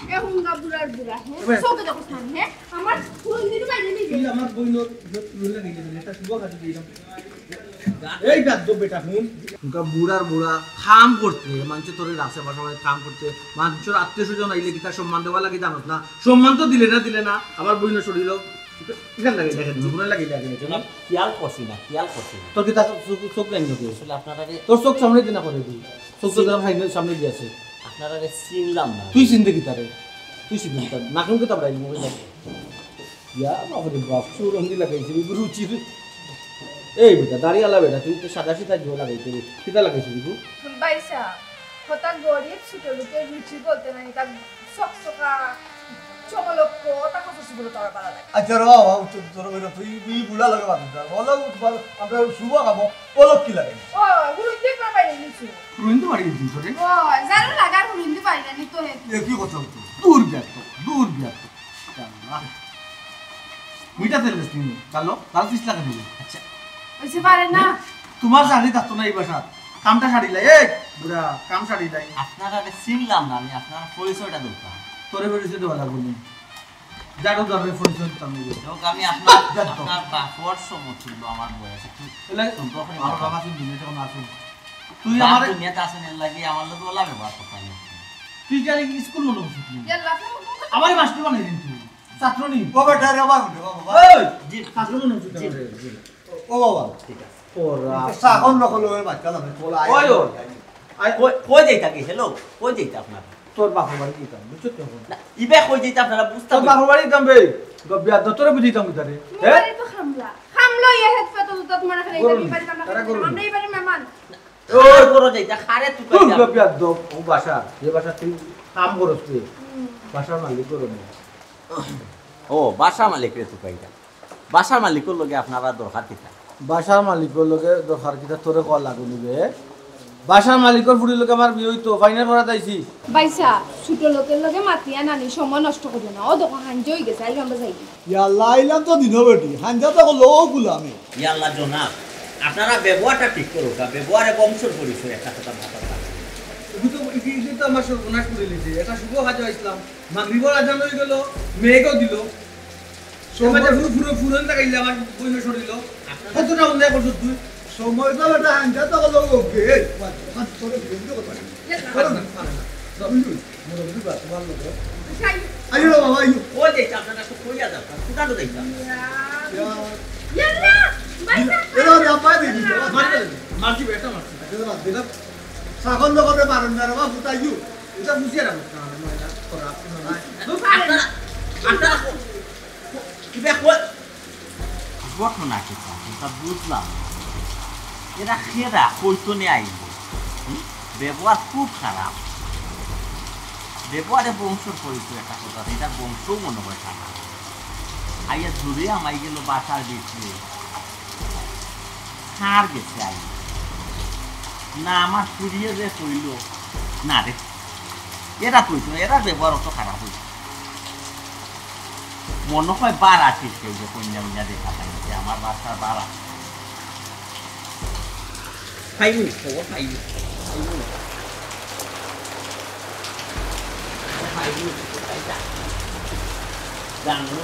এ হুঙ্গা বুড়ার বুড়া, হে? ওবে। চোখে দেখো সামনে, হে? আমার হুরুন্দির বাইরে নিয়ে তুই আমার বইনর রুলে নিয়ে গেলি, এটা শুভ খাতে দিলাম। এই বেয়াদব বেটা, হুন। হুঙ্গা বুড়ার বুড়া, কাম করতে, মানষে তোরে রাখছে বাসা বাড়ি কাম করতে, মানষর আত্মীয় স্বজন আইলে কিতা সম্মান দেওয়া লাগে জানোস না? সম্মান তো দিলে না, দিলে না, আমার বইনর শরীরও এখান লাগে দেখে দিবি, মনে লাগে দেখে দিবি। জনাব, খেয়াল করছি না, খেয়াল করছি না। তোর কিতা চোখ, চোখ, চোখ নাই নাকি? আসলে আপনারা রে- তোর চোখ সামনে দিনা করে দি। চোখ তো তোর সামনে, সামনে দিয়ে আছে। আপনারা রে চিনলাম না। তুই চিনতে কিতা রে? তুই চিনতে কিতা? নাকন কিতা বাড়াইলি মোবাইল? ইয়া বাবা রে বাপ, সুরঙ্গি লাগাইছে, এই রুচির। এই বেটা, দাড়িআলা বেটা, তুই তো সাদা সিধা জো লাগাইতে রে। কিতা লাগাইছিলি তুই? ভাইসাব, কথা গরিব, ছোট লোকের রুচি বলতে নাই, তার চকচকা, চমলক্ষ, ওটা কথা শুধু তোর ভালো লাগে। আচ্ছা, র বাবা, উত্তর তোর বেটা, তুই, তুই বুড়া লাগে বাদ দে। বলো, বলো, আমরা শুভ খাবো, বলো কি লাগে? ও, হুরুন্দি একবার বাইরে নিছু। হুরুন্দি বাড়ি গেছিস তোরে? ও, জানো লাগার হুরুন্দি বাইরে নিতো হে। এ কি কথা হচ্ছে? দূর বেয়াদব, দূর বেয়াদব। মিঠা তেল বেশ তুমি, কালো, লাল পিস লাগা দিবি। আচ্ছা। ওইসে পারে না। তোমার চাকরি থাকতো না এই বাসাত। কামটা সারিলাই, এই বুড়া, কাম সারিলাই। আপনারা আগে চিনলাম না, আমি আপনার পরিচয়টা দরকার। তোরে পরিচয় দেওয়া লাগবো না। জানো তো আমি পরিচয় দিতাম না। লোক, আমি আপনার, যা তো। আপনার বাপর সমতুল্য আমার বয়স। একটু এলে, সম্পর্ক আমার বাবা শুনবি না, যখন আসুন। তুই বাপ আমারে দুনিয়াতে আছেন, এর লাগি আমার লগে ওলা ব্যবহার করতে আমি। তুই কি আরে স্কুল মনে করছিস তুই? ইয়াল্লা, তুমি কোন কথা আমারে মাস্টার বানাই দিন তুই। ছাত্র নি। ও বেটা রে, বাবা, বাবা, বাবা। এই, জি। ছাত্র মনে করছিস জি। আমারে? জি। ও বাবা। ঠিক আছে। ওরা। তো সাহন নকল হয়ে বাচ্চা না, তোলা আয়। ওই ও। আয়। কই, কই যাইতা কি? হ্যালো, কই যাইতা আপনার? তোর বাপর বাড়ি যাইতাম, বুঝছো তো এখন? না, ইবে কই যাইতা আপনারা বুঝতাম তোর না। বাপর বাড়ি যাইতাম বে। গো বিয়া দতরে বুঝিতাম কিতারে? তোমার হ্যাঁ? বাড়ি তো খামলা। খামলা ইয়া হেড পেতো তো তোমার এখানে গরু এই বাড়ি আমরা তারা খাই না। গরু। আমরা এই বাড়ির মেহমান। কার ঘরো যাইতা, কারে তুকাইতা? বেয়াদব, ও বাসা, যে বাসা তুই কাম করস তুই, বাসার মালিক করো না। ও, বাসা মালিকরে তুকাইতা। বাসার মালিকর লগে আপনারা দরকার কিতা? বাসার মালিকর লগে দরকার কিতা তোরে কওয়া লাগবো নি বে? বাসার মালিকর ফুড়ির লগে আমার বিয়া অইতো, ফাইনাল করাত আইছি। ভাইসাব, ছোট লোকের লগে মাতিয়া নানি সময় নষ্ট করিও না। ও দেখো, হাঞ্জা অই গেছে, আইলে আমরা যাই। ইয়াল্লা, আইলাম তো দিনো বেটি, হাঞ্জা তো হলো গুলামে। ইয়াল্লা জনাব, আপনারা ব্যবহারটা ঠিক করউক্কা, ব্যবহারে বংশর পরিচয়, একটা কথা মাথাত রাখবেন। তুমি তো ইতি ইতি তো আমার সর্বনাশ করিলিছে। এটা শুভ কাজো আইছলাম, মাগরিবর আজান অই গেল, মেঘও দিল। সমাজে পুরো পুরো পুরন টাকা ইলে আমার বইনে সরিল। কতটা অন্যায় করছস তুই? সময় তো বেটা হাঞ্জা তো হলো ওকে। এই, বাদ, বাদ, তোরে বিরোধিতা করতে পারি না। পারে না, পারে না। বুঝলি? মুরব্বি বা তোমার লোক। আইও রে বাবা, আইও। ও যে আপনারা তো কইয়া যাও, কোথা তো দেখতাম। ইয়া। ইয়াল্লা, ভাইসাব। এরা রে, আব্বা দেখি, মারবে, মারছি, বেটা মারছি। এটা বাদ দিলাম। সাগর লোকরে মারেন না রে বাবা, ফুটাইও। এটা বুঝিয়ে রাখো। না, না, না, এটা করা, না, না। আপনারা, আপনারা কিবা কই? ঘটনা কিতা? এটা বুঝলাম না। এরা কেরা? কই তনে আইলো? হুম? ব্যবহার খুব খারাপ। ব্যবহারে বংশর পরিচয় একটা কথা, এটা বংশও মনে হয় খারাপ। আইয়া জুড়ে আমাই গেল বাসার ভিতরে। কার গেছে আইলো? না আমার ফুড়িয়ে যে কইলো? না রে, এরা কইতো না, এরা ব্যবহার অত খারাপ অইছে। মনে হয় বারাতি কেউ যে কইন্যা মিয়া দেখা পাইছে, আমার বাসার বারাতি। খাইবি, খবর খাইবি, খাইবি। খাইবি, খাইবি। জানো?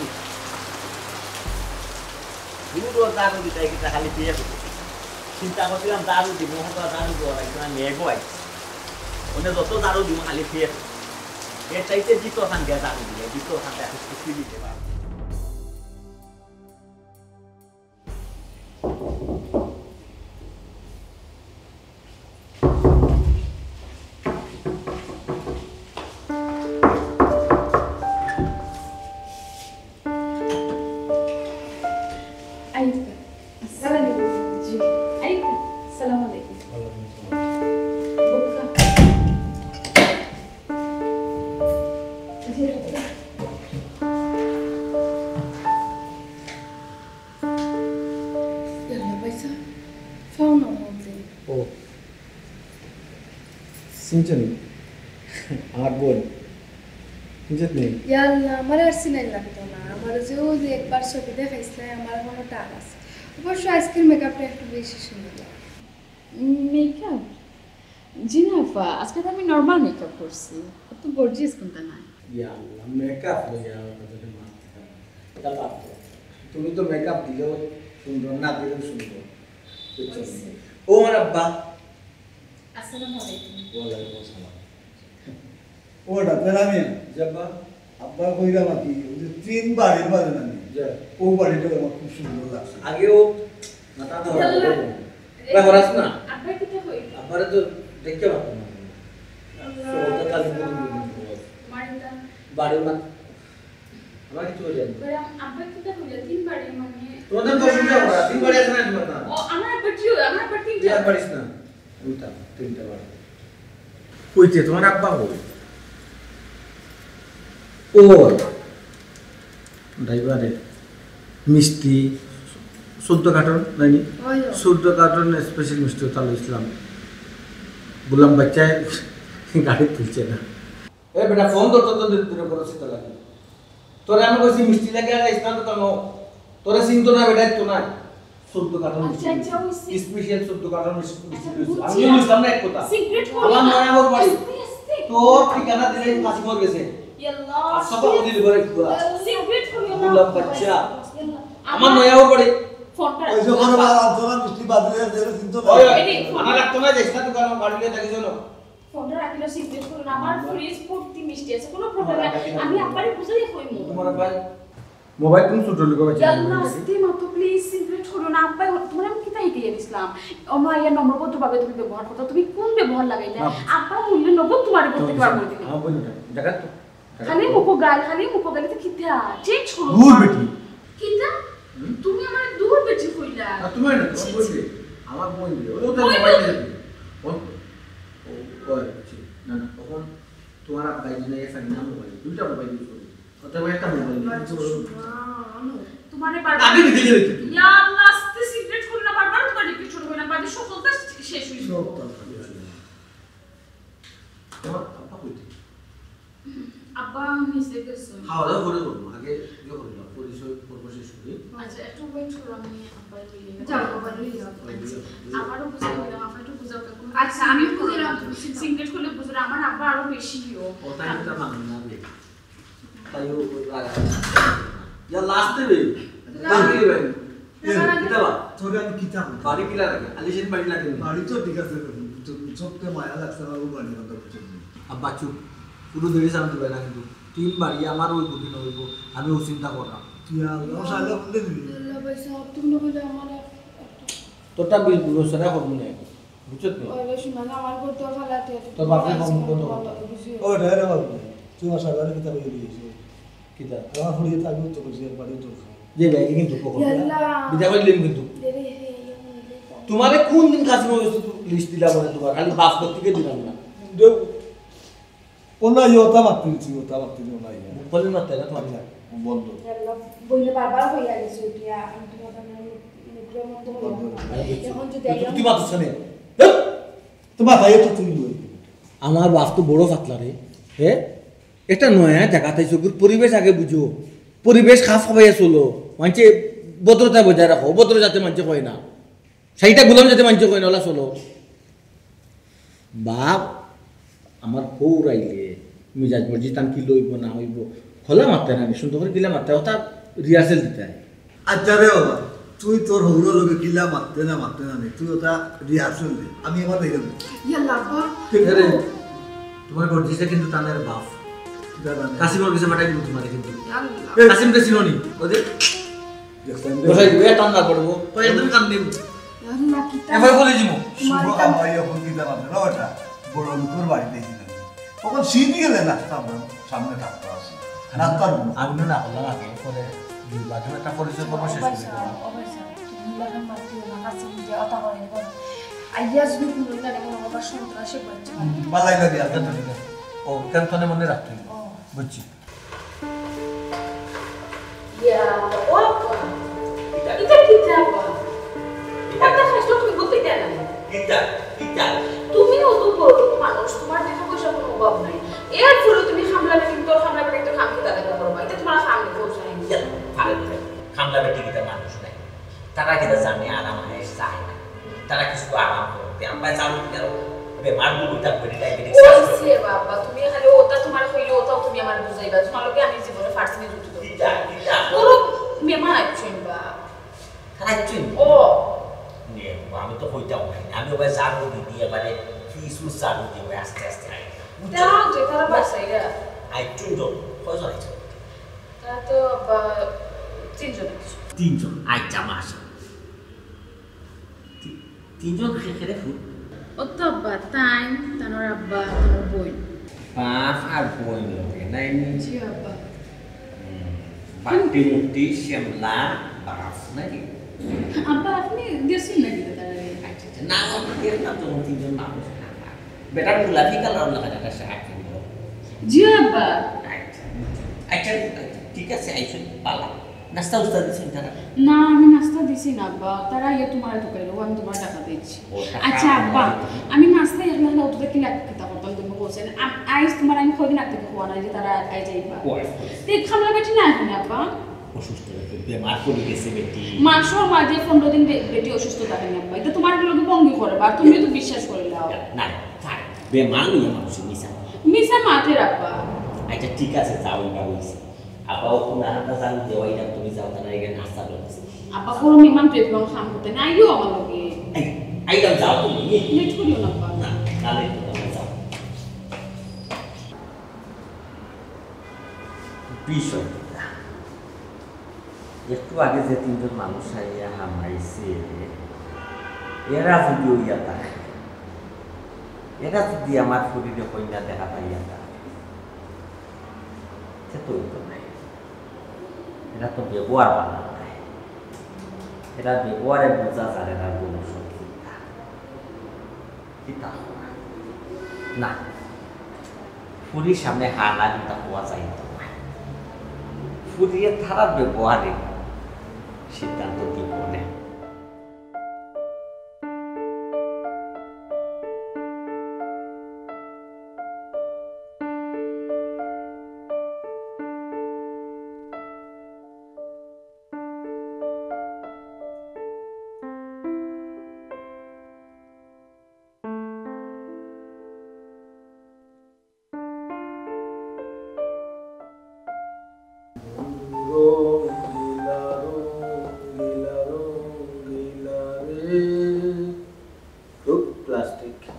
দুধ ও দারু দিতে কিতা খালি বিয়ে করতে। চিন্তা করছিলাম দারু দিব, হয়তো দারু দিব, একজন আমি এগো আইছি। ওনে যত দারু দিব খালি বিয়ে করতে। এর চাইতে জিতো খান দিয়ে দারু দিলে, জিতো খান দিয়ে খুশি দিতে পারবো। আইফা। আসসালামু আলাইকুম। জি। আইফা। আসসালামু আলাইকুম। ওয়ালাইকুম আসসালাম। বুকা। জি, বুকা। ইয়াল্লা ভাইসাব, ফোন হতে। ও। চিনছেন? আমার বোন। চিনছেন নি? ইয়াল্লা, আমার আর চিনাই লাগতো না। আমার যে ও যে একবার ছবি দেখাইছিলে, আমার মনে টান আছে। অবশ্য আজকের মেকআপটা একটু বেশি সুন্দর লাগে। মেকআপ? জি না আফা, আজকে তো আমি নরমাল মেকআপ করছি। অত গর্জিয়াস কোনটা নাই। ইয়াল্লা, মেকআপ লইয়া আমার কাছে মারতে পারে। এটা বাদ দাও। তুমি তো মেকআপ দিলেও সুন্দর, না দিলেও সুন্দর। বুঝছো? ও আমার আব্বা। আসসালামু আলাইকুম। ওয়ালাইকুম আসসালাম। ও ডাক্তার আমি। জি আব্বা। আব্বা কইরা মাতি, ওই যে তিন বাড়ির মাঝে নানি। জি। ও বাড়িটা আমার খুব সুন্দর লাগছে। আগেও মাথা ধরা। ইয়াল্লা। ওরা হরাস না? আব্বা কিতা কই? আব্বারে তো দেখতে পারতাম না। আল্লাহ। সবটা খালি বন্ধু বন্ধু। মারিতা। বাড়ির মাঝে। আমার কিছু হয়ে যায়। কইরাম, আব্বা কিতা কইলা? তিন বাড়ি মানে? তোমাদের তো অসুবিধা হবে না। তিন বাড়ি আছে না তোমার না? ও, আমার আব্বা কি হয়? আমার আব্বা তিনটা। তুই আর পারিস না। উল্টা, তিনটা বাড়ি। কইতে তোমার আব্বা কই? ও, ড্রাইভারে মিষ্টি, চোদ্দ কার্টন, নাইনি? ওই, ওই। চোদ্দ কার্টন স্পেশাল মিষ্টি ওটা লইছিলাম। বললাম, বাচ্চায় গাড়ি তুলছে না। এ বেটা, ফোন ধরতে তো দূরে দূরে করে সেটা লাগে। তোরে আমি কইছি মিষ্টি লাগে আর ইসলাম তো কেন? তোরে চিনতো না বেটা, তো না। চোদ্দ কার্টন আচ্ছা, মিষ্টি। আচ্ছা, ওই সি- স্পেশাল চোদ্দ কার্টন মিষ্টি, মিষ্টি আচ্ছা, লইছি। বুঝছি। আমি লইছিলাম না এক কথা। সিগারেট আমার খাওয়া? নয়া বউর বাড়ি। আস্তে, আস্তে। তোর ঠিকানা দিলে কাশিমর গেছে। ইয়াল্লা। আর সব আস্তে। ওদের ঘরে ঘুরা। সিগারেট খাওয়া না। গোলাপ বাচ্চা। ইয়াল্লা। আমার নয়া বউর বাড়ি। ফোনটা ওই যে ঘরে বার আনতো না, মিষ্টি বাদ দিয়ে দিলে চিনতো না। ওই, ওই, এই নে, ফোন। আমার রাখতো না, যাইস না দোকানে, বাড়ি নিয়ে থাকিস না। ফোনটা রাখিল, সিগারেট করুন। আমার ফ্রিজ ভর্তি মিষ্টি আছে, কোনো প্রবলেম নাই। আমি আব্বারে বুঝাই কইমু। তোমার ভাই মোবাইল কোন ছোট লোক আছে? ইয়াল্লা, আস্তে মাতো, প্লিজ সিগারেট করো না। আব্বাই তোমার আমি কিতা হিকাইয়া দিছিলাম? ও মা, ইয়া নম্রভদ্রভাবে তুমি ব্যবহার করতে, তুমি কোন ব্যবহার লাগাইলে? না। আব্বা মূল্য নগদ তোমার করতে পারবো দিলে। আমার বলি না, দেখা তো। খালি মুখো গাল, খালি মুখো গাল, তো কিতা? চেঞ্জ করো। দূর বেটি। কিতা? হুম? তুমি আমার দূর বেটি কইলা। না, তোমার না, তোমার ছি, ছি। বলবে। আমার বোন দিবে। ও তো ওই মোবাইল তো। নিয়ে যাবে। ও, ও, ও, বুঝছি। না, না, তখন তোমার আব্বাই দিনে এসে না মোবাইল, দুইটা মোবাইল ইউজ করি। অথবা একটা মোবাইল নিয়ে। আচ্ছা, শোনা, আনো। তোমারে আগে বিদায় হইতে তুমি। ইয়া আল্লাহ, আস্তে সিগারেট করো না, বারবার তোমার রিপিট শুরু হয় না, বাদে সকলটা শেষ হয়ে যাবে। সব কথা শেষ হয়ে যাবে। তোমার আব্বা কইতে? আব্বা নিচে গেছে। খাওয়া দাওয়া করে করবো, আগে ইয়ে করে নাও, পরিচয় পর্ব শেষ করি। আচ্ছা, একটু ওয়েট করো, আমি আব্বা নিয়ে যাও, আব্বা নিয়ে যাও। আব্বা নিয়ে যাও। আবারও বুঝাই দিলাম, আব্বা একটু বুঝাও, এখন আচ্ছা, আমি বুঝলাম, তুমি সিগারেট করলে বুঝো না, আমার আব্বা আরো বেশি ইয়ে। ও তাই তো মানবে না রে। তাই ও লাগা। ইয়া লাস্টে রে। বাকি রে ভাই। এ, কিতা বা? তোরে আমি কিতা কই? বাড়ি কিলা লাগে? আলিশান বাড়ি লাগে নি? বাড়ি তো ঠিক আছে, তো সবকে মায়া লাগছে, আমার ও বাড়ি কথা বুঝে নি। আব্বা চুপ, কোনো দেরি সামনে দিবে না কিন্তু। টিম বাড়ি আমার ওই কঠিন হইব, আমি ও চিন্তা করলাম। ইয়া আল্লাহ, ও শালা বলতে দিবি। আল্লাহ ভাই সাহেব, তুমি না বলে আমার একটা তোরটা বি-, বিবেচনা করবো না এখন, বুঝছত নি? ওই বেশি মানে আমার ঘর তো ফালাতে আছে। তোর বাপের কম কত কথা? বুঝিও। ও, রে, রে, বাবু, তুই আমার শালারে কিতা বলে দিয়েছিস? কিতা? আমার ফুড়িয়ে তো আমি তো বুঝি, একবারই তো খাই। যে ভাই, কিন্তু খবর ইয়া আল্লাহ। বিদায় করে দিলাম কিন্তু। দে, দে, দে, দে, দে, দে। তোমারে কোন দিন কাছে লিস্ট দিলাম মানে তোমার? খালি বাস করতে গিয়ে দিলাম না। দেও। ও না, ইয়ে ওটা মারতে দিচ্ছি, ওটা মারতে দিও না, ইয়ে। মুখ বলে মারতে না, তোমার না। বন্ধ। ইয়া আল্লাহ, বইলে বারবার হইয়া গেছে, উঠিয়া, আমি তোমার কানে মুখে মন্দ হইয়া বন্ধ। এখন যদি তুমি আইলাম মারতেছ কেন? হ্যাঁ? তো মাথায় তো তুই বই। আমার বাপ তো বড় ফাতলা রে, হ্যাঁ? একটা নয়া জায়গাত আইছো, পরিবেশ আগে বুঝো, পরিবেশ খাপ খাপাইয়া চলো, মানষে ভদ্রতা বজায় রাখো, ভদ্র যাতে মানষে কয় না, সেইটা গুলাম যাতে মানষে কয় না, ওলা চলো। বাপ, আমার বউ রাইলে মিজাজ মর্জি তান কি লইব না হইব, খোলা মারতে না, সুন্দর করে কিলা মারতে, ওটা রিহার্সেল দিতে হয়। আচ্ছা রে বাবা, তুই তোর হৌরর লগে কিলা মারতে না মারতে না নি, তুই ওটা রিহার্সেল দে, আমি আমার দেখে দেবো। ইয়াল্লা আব্বা। ঠিক রে, তোমার গর্জিসে কিন্তু তানের বাপ। দাদা নেই। কাসিমর কাছে পাঠাই দিব তোমারে কিন্তু। ইয়াল্লা। এ, কাসিমরে চিনো নি? ওই যে দেখছেন? বসাই, ওই টান না পড়বো। ওই একদম কান দিব। ইয়াল্লা, কিতা? এবার বলে দিব। তোমার শুভ কাম। আব্বাই এখন কিতা মারবে না ওটা? বড় লোকের বাড়িতে ছিল। তখন সিঁড়ি গেলে না, সামনে, সামনে থাকতে আসি। রাস্তার মুখ। আমি না করলাম আগে, পরে দুই বাজে একটা পরিচয় করবো, শেষ করে দিলাম। ও ভাই সাহেব, তুমি এখন মারতে না, কাছে গিয়ে অতা করে নিব। আইয়া যদি কোনো না, মনে হয় সন্ত্রাসী করছে। হুম, বালাই লাগে, আপনার তো ঠিক আছে। ও, কেন তনে মনে রাখতে হইব। ও। বুঝছি। ইয়া, ও আব্বা। কিতা? ইটা কিতা আব্বা? ইটা তো খাইছো তুমি বলতে দেয় না। কিতা? কিতা? তুমি অত বড় লোক মানুষ, তোমার টাকা পয়সা কোনো অভাব নাই। এর ফলে তুমি খামলা বেটি, তোর খামলা বেটি, তোর খাম কিতা দেখা করবা? এটা তোমার খাম নিতে হচ্ছে না। ইয়া, পারে না। খামলা বেটি কিতা মানুষ নাই। তারা কিতা জানে আরাম আয়েশ চায় না। তারা কিছু আরাম করতে। আমরা জানো কি আরো বেমার গুলো থাকবে, ডায়াবেটিস। ওই সে বাবা, তুমি খালি ওটা তোমার হইলে ওটাও তুমি আমার বুঝাইবা। তোমার লগে আমি জীবনে ফার্সিনে জুটি ধরবো। কিতা, কিতা? বড় মেহমান আইছেন বা। তারা আইছেন? ও। নে, আমি তো কইতাম না। আমি ওবায় জানো দিদি, এবারে কিছু জানো দিদি, ওবায় আস্তে আস্তে আই। বুঝছো? তারা যে তারা বাসাইরা। আইছেন তো, কয়জন আইছেন? তারা তো বা তিনজন আইছে। তিনজন? আচ্ছা, মাশাআল্লাহ। তি-, তিনজন খে-, খেরে ফুল? ও তো আব্বা, তাই, তানোর আব্বা, তানোর বইন। বাপ আর বইন লগে, নাই নি? জি আব্বা। হুম, বাট্টি মুট্টি, শ্যামলা, বাস, নাকি? আব্বা, আপনি গেছেন নাকি তাড়াতাড়ি? আচ্ছা, আচ্ছা, না, না, এর নাম তো তিনজন মানুষ না। বেটার গোলাপি কালার লাগা যেটা সে হাত দিল। জি আব্বা। আচ্ছা, আচ্ছা, আচ্ছা, ঠিক আছে, আইসো, পালা। নাস্তা উস্তা দিছেন তারা? না, আমি নাস্তা দিছি না, আব্বা। তারা ইয়ে তোমার তো কইলো, আমি তোমার টাকা দিচ্ছি। ও, টাকা আচ্ছা, আব্বা, আমি নাস্তা একলা একলা অতটা কি লাগতে কিতা করতাম, তুমি বলছেন। আম-, আইস তোমার আমি কয়দিন আগ থেকে খোয়া নাই যে তারা আই যাইবা। ও, আচ্ছা। তে খামলা বেটি না এখন, আব্বা? অসুস্থ হয়েছে, বেমার পড়ে গেছে বেটি। মাসর মাঝে পনেরো দিন বে-, বেটি অসুস্থ থাকে না, আব্বা। এটা তোমার লগে ভঙ্গি করে, বা তুমিও তো বিশ্বাস করে লাও। না, থাক, বেমার নিয়ে মানুষ মিছা। মিছা মাতের, আব্বা। আচ্ছা, ঠিক আছে, যাও, এটা হইছে। আব্বা, ও কোন আহানটা জানো যে ওই না, তুমি যাও, তারা এখানে নাস্তা করতেছে। আব্বা, কোনো মেহমান তো এগুলো খাম করতে না, আইও আমার লগে। এই, আইলাম, যাও তুমি। লেট করিও না, আব্বা। না, না, লেট করতাম না, যাও। বিষয় কিতা? একটু আগে যে তিনজন মানুষ আইয়া হামাইছে, এরা যদি ওইয়া থাকে, এরা যদি আমার ফুরিরে কইন্যা দেখা পাইয়া থাকে, সে তো হইতো নাই। এরা তো ব্যবহার বানান নাই। এরা ব্যবহারে বোঝা যায় এরা গুণ সব কিতা। না, ফুরির সামনে হার না দিতা হওয়া যায় না। ফুরিয়ে তারার ব্যবহারে সিদ্ধান্ত দিব না। রঙ্গিলা, রঙ্গিলা, রঙ্গিলা রে। ধুর, প্লাস্টিক।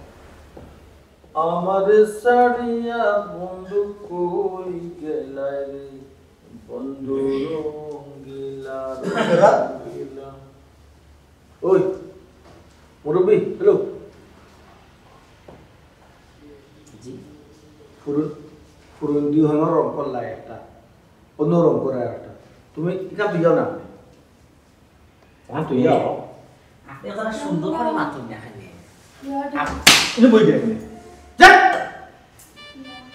আমারে ছাড়িয়া বন্ধু কই গেলায় রে, বন্ধু রঙ্গিলা, রঙ্গিলা। ওই, মুরব্বি, হ্যালো। জি। ফুরুন, ফুরুন দুইখানো রং করলা একটা, অন্য রং করা একটা। তুমি ইখান তো যাও না। অখন তুমি যাও। আপনি কথা সুন্দর করে মাতুন না এখানে। আপ- এনে বই দে এখানে। যা।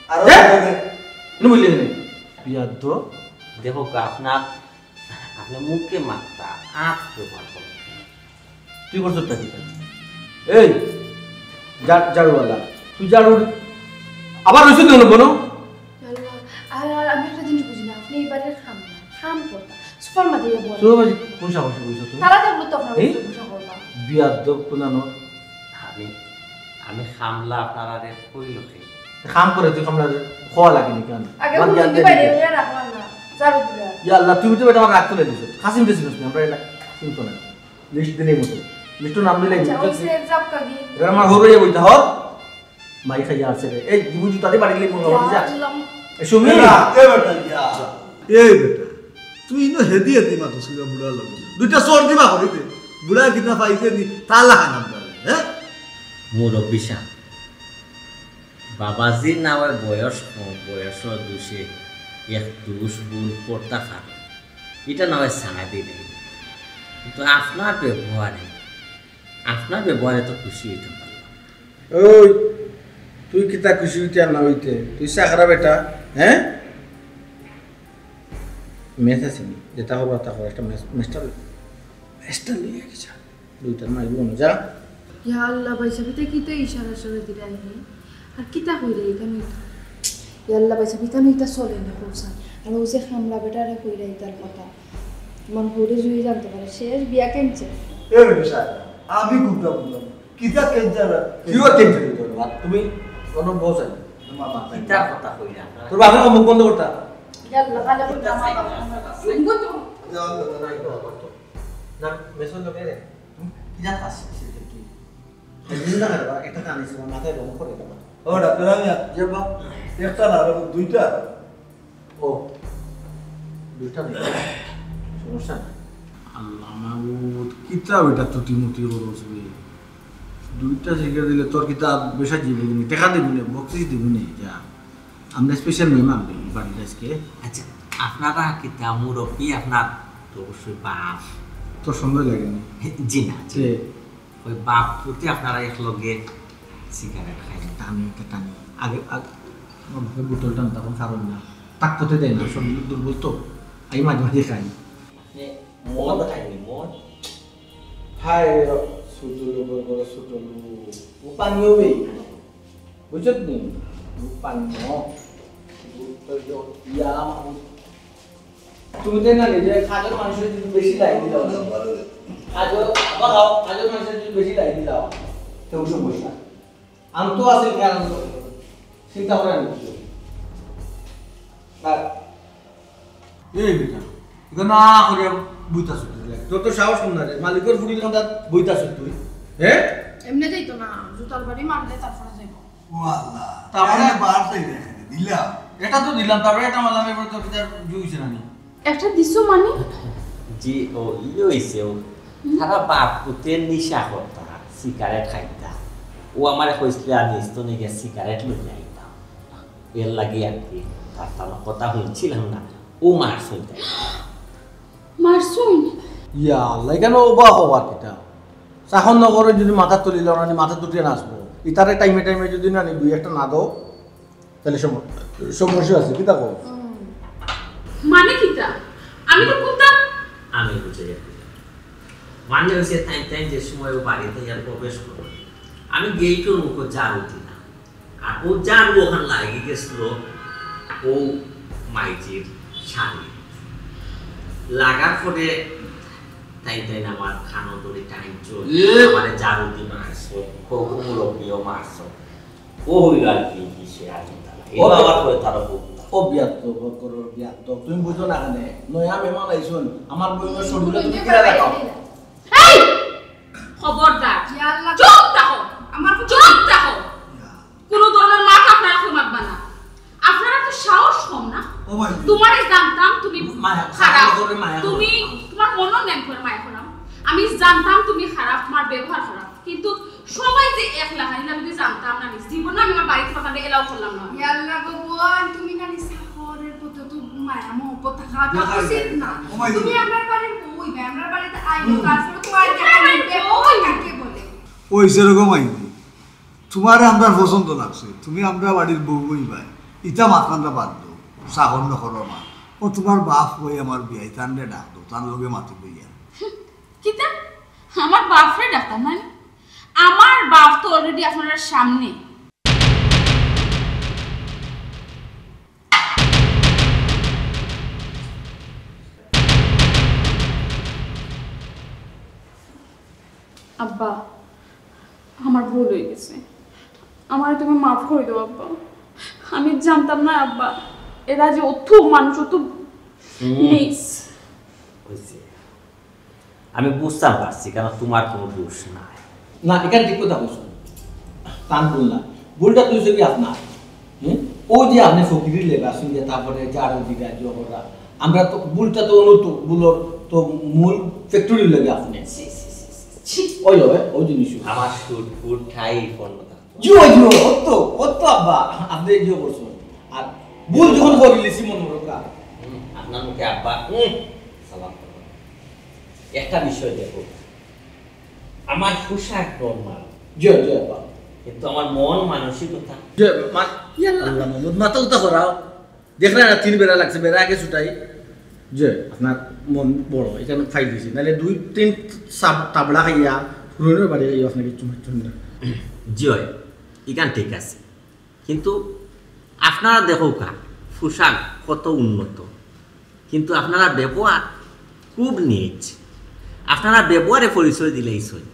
আর যা। এনে বই দে এখানে। বিয়াদ্দপ। দেখো, আপনার, আপনার মুখে মাত্তা, আত ব্যবহার করো। তুই করছস তা কিতা? এই, ঝা-, ঝাড়ুওয়ালা, তুই ঝাড়ু আবার রইছস কেন বনো? আল্লাহ, আর, আর আমি একটা জিনিস বুঝি না, আপনি এই বাড়ির কাম না, কাম করতা, সোফার মাঝে গিয়া বল। সোফার মাঝে কোন সাহসে বইছস তুই? তারা দেখলো তো আপনার এই? উপরে গুসা করবা। বিয়াদ্দপ কোনানো। আমি, আমি কামলা আপনারারে কইল কে? কাম করে তুই কামলা খোয়া লাগেনি কেন? আগে বাদ মুরগি দিয়া বাইরে দে। হইয়া রাখলাম না, ঝাড়ু দিলা। ইয়া আল্লাহ, তুই তো বেটা আমার রাগ তুলে দিছস। কাসিম দিছিস না, আমরা এটা শুনতো না। লিস্ট দিলেই মতো। লিস্টর নাম দিলেই আচ্ছা, মতো। ওই সে যাক কাকি। এরা আমার হরইয়া বইতা হর। মাই খাইয়া আছে রে। এই, জীবন জুতা দিয়ে বাড়ি গেলে মনে হয় যা। আল্লাহ। এ, সুমি। এরা, এ বেটা, ইয়া। এই বেটা, তুই ইনো হেদি হেদি মাতো ছিল বুড়া লগে। দুইটা চড় দিবা হরি দে। বুড়া কিনা পাইছে নি, তালা হানা বুড়া, হ্যাঁ? মুরব্বি সাহেব, বাবাজির নামে বয়স কম, বয়সর দোষে এক দোষ ভুল করতা পারে। এটা না হয় সারা দিন। কিন্তু আপনার ব্যবহারে, আপনার ব্যবহারে তো খুশি হইতে পারলাম। ওই, তুই কিতা খুশি হইতে আর না হইতে? তুই চাকরা বেটা, হ্যাঁ? মেস আছে নি? যেটা হবার তা হবার, একটা মেস, মেসটা লই। মেসটা লই আগে যা। দুইটা মাইর বোন যা। ইয়া আল্লাহ, ভাই সাহেব, ইটা কিতা ইশারা ইশারা দিরা আইনি? আর কিতা কইরা ইখানো ইটা? ইয়া আল্লাহ, ভাই সাহেব, ইখানো ইটা চলে না, কইছান। আর ও যে কামলা বেটারে কইরা ইতার কথা। মন হরে জুই জানতে পারে, শেষ বিয়া ক্যান্সেল। এ বেটা সাহেব, আমি কোনটা বললাম? কিতা ক্যান্সেল আর? কিও ক্যান্সেল হইতো না, তুমি কোনো বউ চাই না। তোমার মাথায় কিতা কথা কইরা? তোর বাপের মুখ বন্ধ করতা। ইয়াল্লা, ভালো করতে আমার বাবা। না, মেসন তো কেনে? কিতা খাস? কি? এই জিনিসটা খাবে, একটা কান আছে, মাথায় বন্ধ করে দেবো। ও, ডাক্তার, আমি আর যে বাপ, একটা না, আরো দুইটা। ও, দুইটা নেই, সমস্যা নাই। আল্লাহ মাবুদ, কিতা বেটা তুতিমুতি করস বে? দুইটা শিখাই দিলে তোর কিতা বেশা জীবনী, টেকা দিবি না, বকশিস দিবি না, যা। আমরা স্পেশাল মেহমান বে, এই বাড়ির আজকে। আচ্ছা, আপনারা কিতা মুরব্বি, আপনার তো অবশ্যই বাপ। তোর সন্দেহ লাগেনি? জি না, জি। যে ওই বাপ পুতে আপনারা এক লগে সিগারেট খাইন। টানি, একটা টানি। আগে, আগে, আমার মুখে বোতল টান, তখন কারণ না। তাক করতে দেয় না, শরীর দুর্বল তো। আমি মাঝে মাঝে খাই। আপনি মদ খাইনি, মদ? হায় রে, ছোট লোকের ঘরে ছোট লোক। ও পানিও নেই। বুঝছত নি? ও পানি ন। ও তো ইয়া, ও তুমি তো না নিজে কাজের মানুষের যদি বেশি লাই দিলাও, কাজের, আবার আও, কাজের মানুষের যদি বেশি লাই দিলাও, তো ওসব বসে না। আমি তো আছি, কেন তো? চিন্তা করে আমি কিছু। আর এই বেটা, এটা না করে বইতা সত্যি লাগে। তোর তো সাহস কম না রে, মালিকের ফুড়ি যখন তার বইতা সত্যি, হ্যাঁ? এমনি যাইতো না, জুতার বাড়ি মারলে তারপরে যাইবো। ও আল্লাহ, তারপরে তাহলে বার চাই না এখানে, দিলাম। এটা তো দিলাম, তারপরে এটা মারলাম, এবার তো কিতার জুইছে না নি? একটা দিছো মানে? জি, ও, ই হইছে, ও। হুম? তারা বাপ পুতে নিশা করতা, সিগারেট খাইতা। ও আমারে কইছিল, "আমি ইস্তনে গিয়া সিগারেট লই আইতাম।" এর লাগি আর কি, তার তার কথা শুনছিলাম না। ও মারছইন তাই। মারছইন? ইয়া আল্লাহ, এখানে ও বা হবা কিতা? চাকর নকরে যদি মাথা তুলিল, ওরা মাথা তুলিয়া নাচবো। ইতারে টাইমে টাইমে যদি না নি দুই একটা না দাও, তাহলে সম-, সমস্যা আছে, কিতা কও? মানে কিতা? আমি তো কুন্তা আমি বুঝে গেছি। মানে হইছে তাই তাই যে সময় ও বাড়িত আইয়া প্রবেশ করে, আমি গেইটর মুখো ঝাড়ু দিলাম। আর ও ঝাড়ু ওখান লাগি গেছিল ও মাইজির শাড়ি। লাগার পরে তাই তাই আমার খানো ধরে টাইম চল, এ! আমারে ঝাড়ু দি মারছো, খোকু মুরব্বিও মারছো। ও হইল আর কি, কি সে আর কি তারা। ও ও আবার করে তারা বলতো। ও বিয়াত তো, ও করো বিয়াত তো। তুমি বুঝো না কেনে? নয়া মেহমান আইছন, আমার বইনর শরীরে তুমি কিলা দেখাও? এই! খবরদার! ইয়া আল্লাহ। চুপ থাকো! আমার চুপ থাকো! কোনো ধরনের মাত আপনারা কেউ মাতবা না। আপনারা তো সাহস কম না। ও ভাই। তোমারে জানতাম তুমি মায়া, খারাপ। খারাপ করে মায়া তুমি, করো। তোমার মনও নেম করে মায়া করাম। আমি জানতাম তুমি খারাপ, তোমার ব্যবহার খারাপ। কিন্তু সবাই যে এক লাখান, আমি তো জানতাম না, নিজ জীবনে আমি আমার বাড়িতে পাঠাতে এলাও করলাম না। ইয়া আল্লাহ গো বোন, তুমি না নিজ চাকরের প্রতি তো মায়া মহব্বত থাকা না, উচিত না। ও ভাই। তুমি আমরার বাড়ির বউ অইবা, আমরার বাড়িতে আইও, হুম। তারপরে তোমার দেখা নিবে, ওই কাকে বলে? ওই সেরকম আইনি। তোমারে আমরার পছন্দ লাগছে, তুমি আমরার বাড়ির বউ অইবায়, ইতা মাতখানটা বাদ দেও, সাহস না করো না। ও তোমার বাপ অই আমার বিয়াই, তানরে ডাক দেও, তান লগে মাতি বইয়া। কিতা? আমার বাপরে ডাকতাম মানে? আমার বাপ তো already আপনার সামনে। আব্বা, আমার ভুল হয়ে গেছে, আমারে তুমি মাফ করে দাও আব্বা। আমি জানতাম না আব্বা, এরা যে অত মানুষ, অত হুম। নিস। হইছে, আমি বুঝতাম পারছি, কারণ তোমার কোনো দোষ নাই। না, ইখান ঠিক কথা কইছো। তান ভুল না, ভুলটা তো হইছে কি আপনার। হুম? ও যে আপনি ফকিরির লেবাস হইয়া, তারপরে ঝাড়ু দিগা, জহরা, আমরা তো ভুলটা তো অনুত, ভুলর তো মূল ফ্যাক্টরি লাগে আপনি। ছি, ছি, ছি, ছি, ছি। ওই হবে, ওই জিনিস। আমার শুট ফুট ঠাই পণ্য থাকতো। জিও, জিও, অত, অত আব্বা, আপনি জিও করছেন। আর ভুল যখন করিলিছি মনে রক্ষা। হুম, আপনার মুখে আব্বা, হুম, সালাম করবো। একটা বিষয় দেখো, আমার পোশাক নরমাল। জি, জি, আব্বা। কিন্তু আমার মন মানসিকতা। জি, মা-, ইয়াল্লা। আল্লাহ মাহমুদ, মাথা উতা করাও। দেখরা না, তিন বেড়া লাগছে, বেড়া আগে ছুটাই। জি, আপনার মন বড়, এখানে ফাইল দিছি। নাহলে দুই তিন সাব-, তাবড়া খাইয়া, পুরনো বাড়ি খাইয়া আপনাকে চুমা চুমা। জি হয়, ইখান ঠিক আছে। কিন্তু আপনারা দেখউক্কা, পোশাক কত উন্নত, কিন্তু আপনারা ব্যবহার খুব নিচ। আপনারা ব্যবহারে পরিচয় দিলাইছইন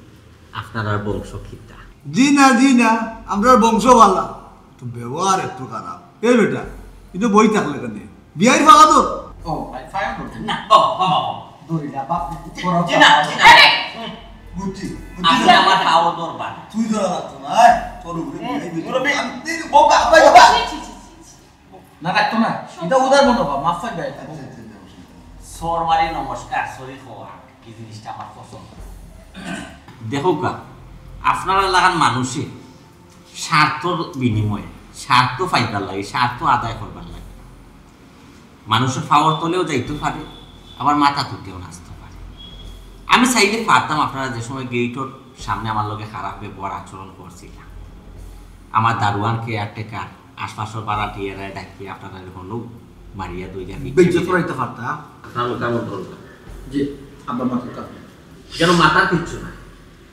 আপনারার বংশ কিতা। জি না, জি না, আমরার বংশ ভালা, তো ব্যবহার একটু খারাপ। এই বেটা, ইনো বই থাকলে কেনে? বিয়াইর ফালা তো। ও, ভাই, ফায়ার করতে। না, বাবা, বাবা, বাবা। দৌড়ি না, বাপ, জি না, জি না। হুম। বুঝছি, বুঝছি। আপনি আমার পাও ধরবা। তুই ধরা লাগতো না, এই, তোর উপরে হুম, বিয়াই দিতে। মুরব্বি। আমি, এই, ও, বাবা, বাবা। ছি, ছি, ছি, ছি, ছি। না, রাখতো না। এটা উদার মনোভাব, মাফ চাই ভাই। আচ্ছা, আচ্ছা, আচ্ছা, অসুবিধা নেই। সর মারি নমস্কার, সরি খোয়া, কি জিনিসটা আমার পছন্দ। দেখউক্কা, আপনারা লাখান মানুষে স্বার্থর বিনিময়ে, স্বার্থ পাইবার লাগি, স্বার্থ আদায় করবার লাগি, মানুষর পাওর তলেও যাইতে পারে, আবার মাথা তুটিও নাচতে পারে। আমি চাইলে পারতাম, আপনারা যে সময় গেইটর সামনে আমার লগে খারাপ ব্যবহার আচরণ করছিলা, আমার দারোয়ান, কেয়ারটেকার, আশপাশর ভাড়াটিয়ারে ডাকি আপনারা হনো মারিয়া দইয়া বেইজ্জত করাইতে পারতা। আপনার মোটা মন করুন। জি, আব্বা মাথা উঠা। যেন মাথার কিচ্ছু নাই।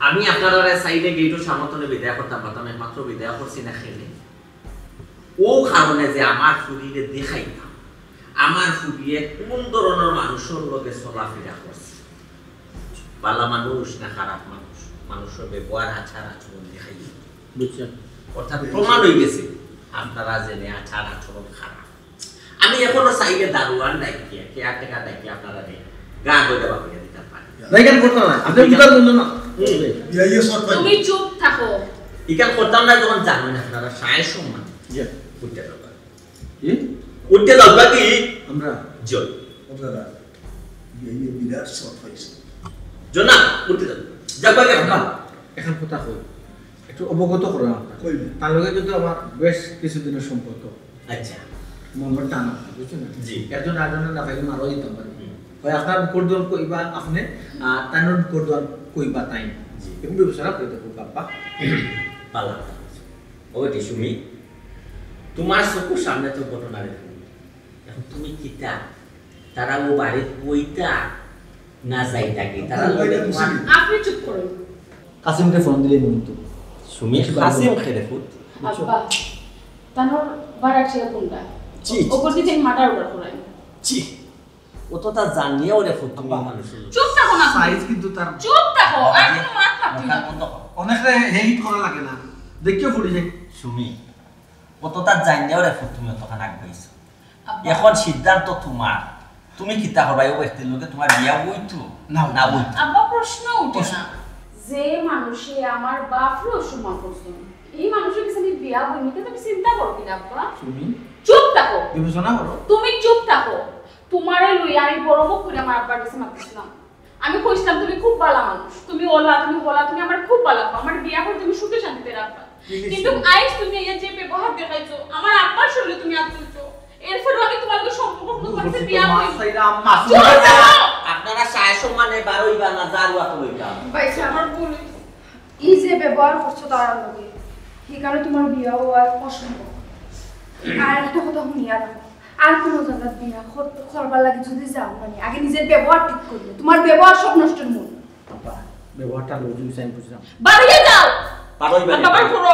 আমি আপনারা চাইলে গেইটর সামনে বিদায় করতাম পারতাম, একমাত্র বিদায় করছি না খেলে। ও কারণে যে আমার ফুরিরে দেখাইতাম, আমার ফুরিয়ে কোন ধরনের মানুষর লগে চলাফেরা করছে। ভালা মানুষ না খারাপ মানুষ, মানুষর ব্যবহার, আচার আচরণ দেখাইতাম। বুঝছেন? অর্থাৎ প্রমাণ হয়ে গেছে আপনারা যে আচার আচরণ খারাপ। আমি এখনো চাইলে দারোয়ান ডাকিয়া, কেয়ারটেকার ডাকিয়া আপনারা নেই, গা ধরে বাপিয়া দিতে পারি। না, এখানে করতাম না। আপনি উদার বন্ধু না। হুম। ইয়া, ইয়া, শর্ট ফাইট। তুমি চুপ থাকো। এখানে করতাম না যখন জানো না আপনারা, সায় সম্মান। জি। উঠতে দাও। কি? উঠতে দাও, বাকি? আমরা। জি। আপনারা। ইয়া, ইয়া, বিরাট শর্ট ফাইট। জনা, উঠতে দাও। যা, বাকি আমরা। এখন কথা কই। একটু অবগত করা আপনার। কই না। তার লগে কিন্তু আমার বেশ কিছুদিনের সম্পর্ক। আচ্ছা। মঙ্গল টান আছে, বুঝছেন না? জি। একজন আরেকজনের না থাকলে মারাও যেতাম পারি। হুম। হয় আপনার বুকর দোয়ান কইবা আপনি, আর তানোর বুকর দোয়ান কইবা তাই। জি। এবং বিবেচনা করে দেখো, বাপ্পা। পালা। ও বেটি সুমি, তুমার চকুর সামনে তো ঘটনা দেখি। এখন তুমি কিতা, তারা ও বাড়িত বইতা না যাইতা কি? তারা লগে তুমার আপনি চুপ করুন। কাসিমরে ফোন দিলে নি কিন্তু। সুমি, কাসিম খেরে ফুত। আব্বা, তানোর বারাক সে কোনটা? জি, জি। ওপর দিকে মার্ডার অর্ডার করাই। জি। অততা জানিয়াও রে ফুত তুমি মানুষ। চুপ থাকো না। সাইজ কিন্তু তার চুপ থাকো, আর কোনো মাত মাতিও না। অনেকরে হেইট করা লাগে না। দেখিও ফুটি যায়। সুমি, অততা জানিয়াও রে ফুত তুমি অতখান আগবাইছো। আব্বা। এখন সিদ্ধান্ত তুমার। তুমি কিতা করবায়? ও ব্যক্তির লগে তুমার বিয়া অইতো না, না অইতো? আব্বা, প্রশ্ন উঠে না। যে মানুষে আমার বাপরে অসম্মান করছে, এই মানুষর পিছে আমি বিয়া অইমু, তুমি চিন্তা করো কিনা আব্বা? তুমি চুপ থাকো। বিবেচনা করো। তুমি চুপ থাকো। তুমারে লইয়া আমি বড় মুখ করি আমার আব্বার কাছে মাতিছিলাম। আমি কইছিলাম, "তুমি খুব ভালা মানুষ, তুমি অলা, তুমি বলা, তুমি আমার খুব ভালা পাও, আমার বিয়া করে তুমি সুখে শান্তিতে রাখবা।" কিন্তু আইজ তুমি এই যে ব্যবহার দেখাইছো, আমার আব্বার শরীরে তুমি আত তুলছো, এরপরেও আমি তুমার লগে সম্পর্ক কোনো করতে বিয়া করি। আপনারা সায় সম্মানে বারোইবা না, জারুয়া তো লইবা। ভাই সাহেব, আমার ভুল অইছে। এই যে ব্যবহার করছো তার লগে, সেই কারণে তুমার বিয়া অওয়া অসম্ভব। আর একটা কথা হুনিয়া রাখো, আর কোনো জাগাত বিয়া কর-, করবার লাগি যদি যাও, মানে, আগে নিজের ব্যবহার ঠিক করিও। তুমার ব্যবহার সব নষ্টের মূল। আব্বা, ব্যবহারটা লজিক সাইন বুঝলাম। বাড়িয়ে যাও। পারোই বাড়ি। আব্বা, বার করো।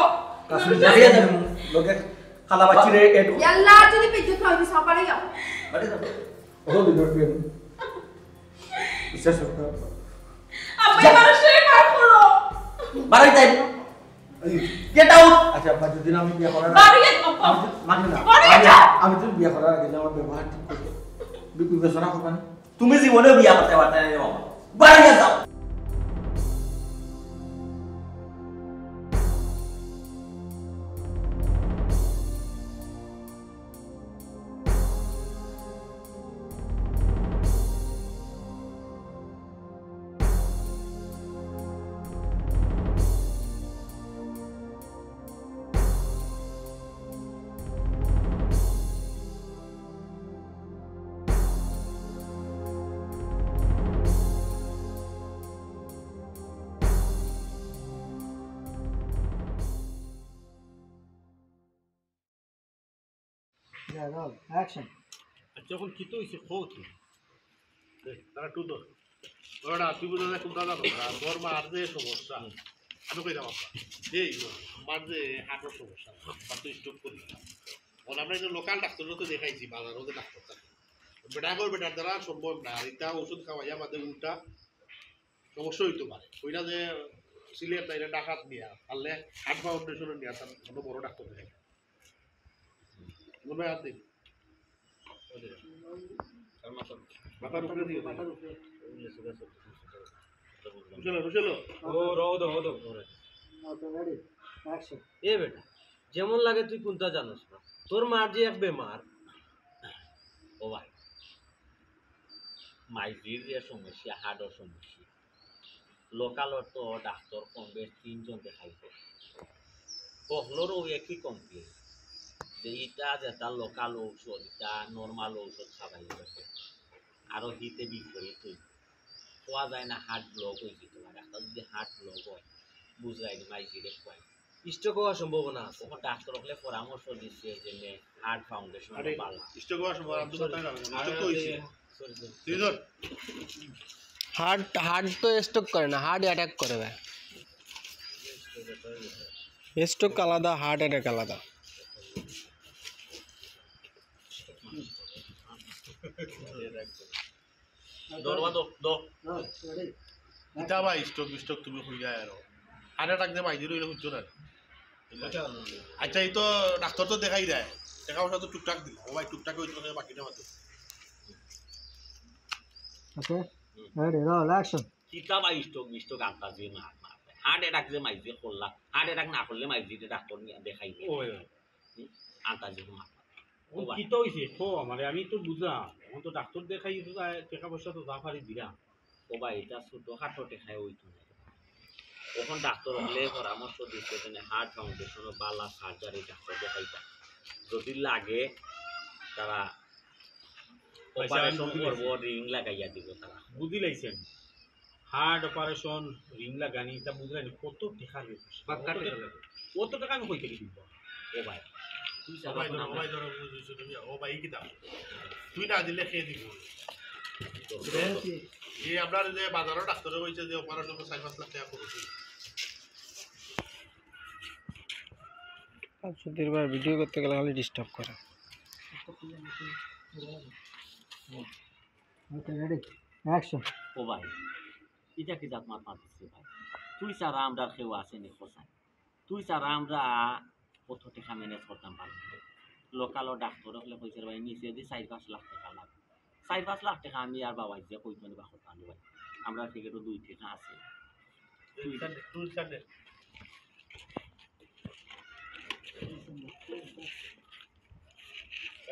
কাসুন বাড়িয়ে যাও। লগে কালা বাচ্চিরে এড করো। ইয়াল্লা, যদি পেটে খাওয়াই দিস, বাড়িয়ে যাও। বাড়িয়ে যাও। ও, দিদর প্রেম। বিশ্বাস করো। আব্বা, যা। এবার সে বার করো। বাড়ি যাই। এই, গেট আউট। আচ্ছা, আব্বা, যদি না আমি বিয়া করার বাড়ি গেট আউট। আমি তো, মানে না। বাড়ি আমি, যাও। আমি তো বিয়া করার আগে যে আমার ব্যবহার ঠিক করবো। বি-, বিবেচনা করবা না। তুমি জীবনেও বিয়া করতে পারতে না রে বাবা। বাড়ি যাও। অ্যাকশন। আচ্ছা, এখন কিতা অইছে, কও তো। দে, তারা টু ধর। ওরা, তুই বুঝা যায় কোনটা জানো না? তোর মার যে সমস্যা, আমি কইলাম, "আব্বা, এই মার যে হার্টের সমস্যা, মার তো স্ট্রোক করি।" এখন আমরা এই যে লোকাল ডাক্তারও তো দেখাইছি, বাজারও যে ডাক্তার থাকে। বেটা কর, বেটার দ্বারা সম্ভব না। আর এটা ওষুধ খাওয়াইয়া বাদে উল্টা সমস্যা অইতো পারে। কইরা যে সিলেট না, এটা ডাকাত নিয়া, পারলে হার্ট ফাউন্ডেশনে নিয়া তার কোনো বড় ডাক্তার দেখাই। মনে হয় আর দিন। মাথার উপরে দিও। রুশেলো, রুশেলো। ও, রও দাও, রও দাও। আচ্ছা, রেডি। অ্যাকশন। এ বেটা, যেমন লাগে তুই কোনটা জানোস না? তোর মার যে এক বেমার। ও ভাই, মাইজির যে সমস্যা, হার্টর সমস্যা, লোকালর তো ডাক্তর কম বেশ তিনজন দেখাইছে। হকলরও একই কমপ্লেন, যে ইটা যেটা লোকাল ঔষধ, ইটা নরমাল ঔষধ খাবাই লাগে, আরো হিতে বিপরীত অইছে। কওয়া যায় না হার্ট ব্লক অইছে, তোমার একটা যদি হার্ট ব্লক অয়, বুঝাই মাইজিরে কয় স্ট্রোক অওয়ার সম্ভাবনা আছে। তখন ডাক্তার হকলে পরামর্শ দিছে যে নে হার্ট ফাউন্ডেশন আরে, ভালা। স্ট্রোক অওয়ার সম্ভাবনা, আমি তো সরি। কথা না, স্ট্রোক তো হইছে। Sorry, sorry. তুই ধর। হার্ট, হার্ট তো স্ট্রোক করে না, হার্ট অ্যাটাক করে ভাই। স্ট্রোক আলাদা, হার্ট অ্যাটাক আলাদা। ধরবা তো, ধর। ইতা ভাই, স্ট্রোক, স্ট্রোক তুমি কইয়া আরো। হার্ট অ্যাটাক যে মাইজির অইলে বুঝছো না। আচ্ছা, এই তো ডাক্তার তো দেখাই দেয়। টাকা পয়সা তো টুকটাক দিল। ও ভাই, টুকটাক অইতো না, বাকিটা মাত্র। ওকে। Ready, roll, action. কিতা ভাই, স্ট্রোক, স্ট্রোক আনতা যে মার, মার। হার্ট অ্যাটাক যে মাইজির করলা, হার্ট অ্যাটাক না করলে মাইজির ডাক্তার নিয়া দেখাই দে। ওই, ওই। আন্তাজি মার। ও ও ভাই। কিতা অইছে? কও আমারে, আমি তো বুঝলাম। এখন তো ডাক্তার দেখাই, টাকা পয়সা তো যা পারি দিলাম। ও ভাই, ইটা ছোটখাটো টেকায় অইতো না। অখন ডাক্তার হকলে পরামর্শ দিছে যে হার্ট ফাউন্ডেশনর ভালা সার্জারি ডাক্তার দেখাইতা। যদি লাগে, তারা আচ্ছা, আমি অপারেশন বুঝি করবো, লাইছি। রিং লাগাইয়া দিব তারা। বুঝি লাইছি আমি। হার্ট অপারেশন, রিং লাগানি, ইতা বুঝরায়নি, কত টেকা লাগে। বাক্কা টেকা লাগে। অত টেকা আমি কই থাকি দিমু? ও ভাই, তুই ও ভাই, ধরো, ও ভাই, ধরো, বুঝছো তুমি, ও ভাই, কি দাম? তুই না দিলে কে দিব? এই আপনার যে বাজারও ডাক্তারে কইছে যে অপারেশন চার পাঁচ লাখ টেকা খরচ অইবো। আর সুধীর ভাই ভিডিও করতে গেলে খালি ডিস্টার্ব করে। ওকে, রেডি, অ্যাকশন। ও ভাই, ইটা কি জাত মাত মাতিস রে ভাই? তুই ছাড়া আমরার কেউ আছে নি কোথায়? তুই ছাড়া আমরা কত টেকা ম্যানেজ করতাম পারি? লোকালর ডাক্তার অকলে কইছে রে ভাই, নিচে দি চাইর পাঁচ লাখ টেকা লাগে। চাইর পাঁচ লাখ টেকা আমি আর বাবায় যে কইতো নি বা করতাম নি ভাই। আমরার পকেটো দুই টেকা আছে। তুই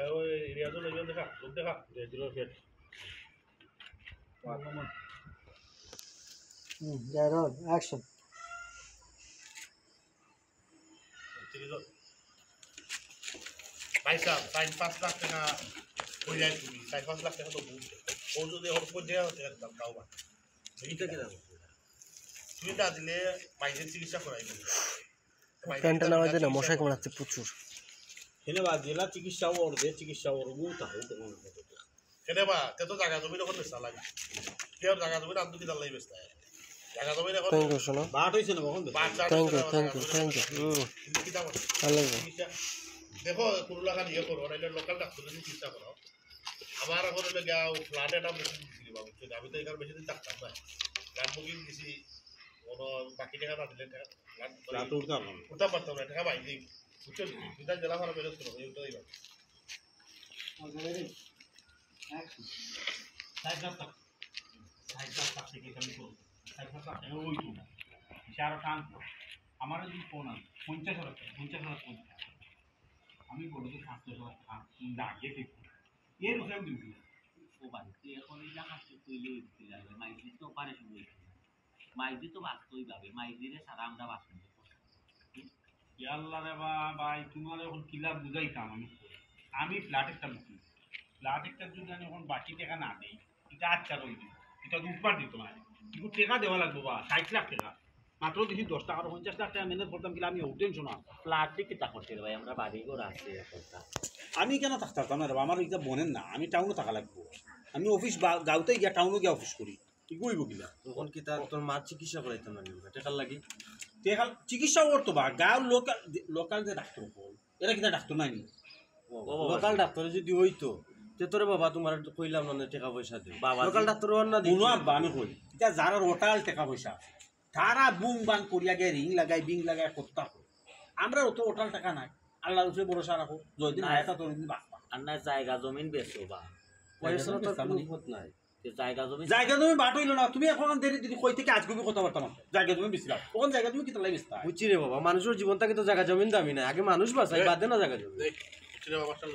এ, ওই রিয়াজুল, ওই দেখা, লোক দেখা। রিয়াজুল, ওকে। হুম, অ্যাকশন। ভাই সাহেব, চাইর পাঁচ লাখ টেকা কই যায় তুমি? চাইর পাঁচ লাখ টেকা তো বহুত। ও যদি ওর উপর দেওয়া হতে পারতাম, তাও বা। এটা কি দাম? তুমি না দিলে মাইজের চিকিৎসা করাই দিবে। ফ্যানটা নামাই দে না, মশায় কামড়াচ্ছে প্রচুর। কেনে বা, জেলা চিকিৎসা ওর, যে চিকিৎসা ওর, ও তাহলে তো মনে হয়। কেনে বা, তে তো জাগা জমিন অখন বেচা লাগে। তে আর জাগা জমিন আনতো কিতার লাগি বেচতা? জাগা জমিন অখন Thank you, সোনা। বাট অইছে না, অখন বেচা। বাট চাট Thank you, অইছে না, thank you, জাগা জমিন thank you। অখন হুম। কিন্তু কিতা বলে? ভালো লাগবে। চিকিৎসা। দেখো, কুরুলা খান ইয়ে করো, নাইলে লোকাল ডাক্তার যদি চিকিৎসা করো। আমার অখন অইলো গিয়া ও ফ্ল্যাট একটা বুকিং দিছি রে বাবু, বুঝছো? আমি তো এখানে বেশি দিন থাকতাম না। ফ্ল্যাট বুকিং দিছি, কোনো বাকি টেকা না দিলে টেকা, ফ্ল্যাট মানে ফ্ল্যাট উঠতাম না। উঠতাম পারতাম না, টেকা বাইর দিই, বুঝছো? দুইটা জেলা ভাড়া বেরোতে হবে, উঠতে দিবা। ওকে, রেডি? অ্যাকশন। সাইড রাস্তা, সাইড রাস্তা থেকে আমি করবো। সাইড রাস্তা থেকে ওই তো। সে আরো টান করো। আমারও যদি ফোন আসে, পঞ্চাশ হাজার টাকা, পঞ্চাশ হাজার টাকা। আমি বলবো যে সাতশো টাকা, লাগে দেখো। এর উপরে আমি দিবি না। ও ভাই, তুই এখন এই জায়গা থেকে তৈরি হইতে লাগবে, মাইজি তো পারে শুরু হইতে। মাইজি তো বাঁচতেই যাবে, মাইজিরে ছাড়া আমরা বাঁচতে পারবো না। ইয়াল্লা রে বা-, ভাই, তোমার এখন কিলা বুঝাইতাম আমি। আমি ফ্ল্যাট একটা বুকিং, ফ্ল্যাট একটা যদি আমি এখন বাকি টেকা না দেই, এটা আচ্ছা রইল, এটা তো উপকার দিত না। কিন্তু টেকা দেওয়া লাগবো বা, ষাট লাখ টেকা। মাত্র দেখি দশ টাকা, পঞ্চাশ লাখ টেকা ম্যানেজ করতাম, কিলা আমি ওর টেনশন আছে। ফ্ল্যাট দিয়ে কিতা করতে রে ভাই, আমরা বাড়ি ঘর আছে একটা। আমি কেন থাকতে পারতাম না রে বা, আমার এটা বনের না, আমি টাউনো থাকা লাগবো। আমি অফিস বা-, গাঁওতে গিয়া টাউনো গিয়া অফিস করি, কি কইব কিলা? তখন কি তার, তোর মার চিকিৎসা করাইতাম না নি বা, টেকার লাগি? টেকা চিকিৎসা করতো বা, গাঁও লোকাল, লোকাল যে ডাক্তার হল, এরা কিতা ডাক্তার নাই নি? ও বাবা, লোকাল ডাক্তারে যদি হইতো, তে তোরে বাবা তোমার কইলাম না, টেকা পয়সা দে। বাবা, লোকাল ডাক্তার হওয়ার না দেখি। কোনো আব্বা আমি কই, এটা যারা হোটেল টেকা পয়সা আছে, তারা বুম বাং করিয়া গিয়া রিং লাগাই, বিং লাগাই করতা হয়। আমরা অত হোটেল টাকা নাই, আল্লাহর উপরে ভরসা রাখো, যতদিন না। হায়াত আছে ততদিন বাঁচবা। আর না জায়গা জমিন বেচো বা। পয়সা তো কোনো পথ নাই। যে জায়গা জমি জায়গা জমি বাট হইলো না, তুমি এখন দেরি দিদি কই থেকে আজকে আমি কথাবার্তা মাত্র। জায়গা জমি বেচলাম, ওখান জায়গা জমি কিতা লাগি বেচতা? বুঝছি রে বাবা, মানুষের জীবনটা কিন্তু জায়গা জমিন দামি না, আগে মানুষ বাঁচাই, এ, বাদে না জায়গা জমি। দেখ, বুঝছি রে বাবা, চল।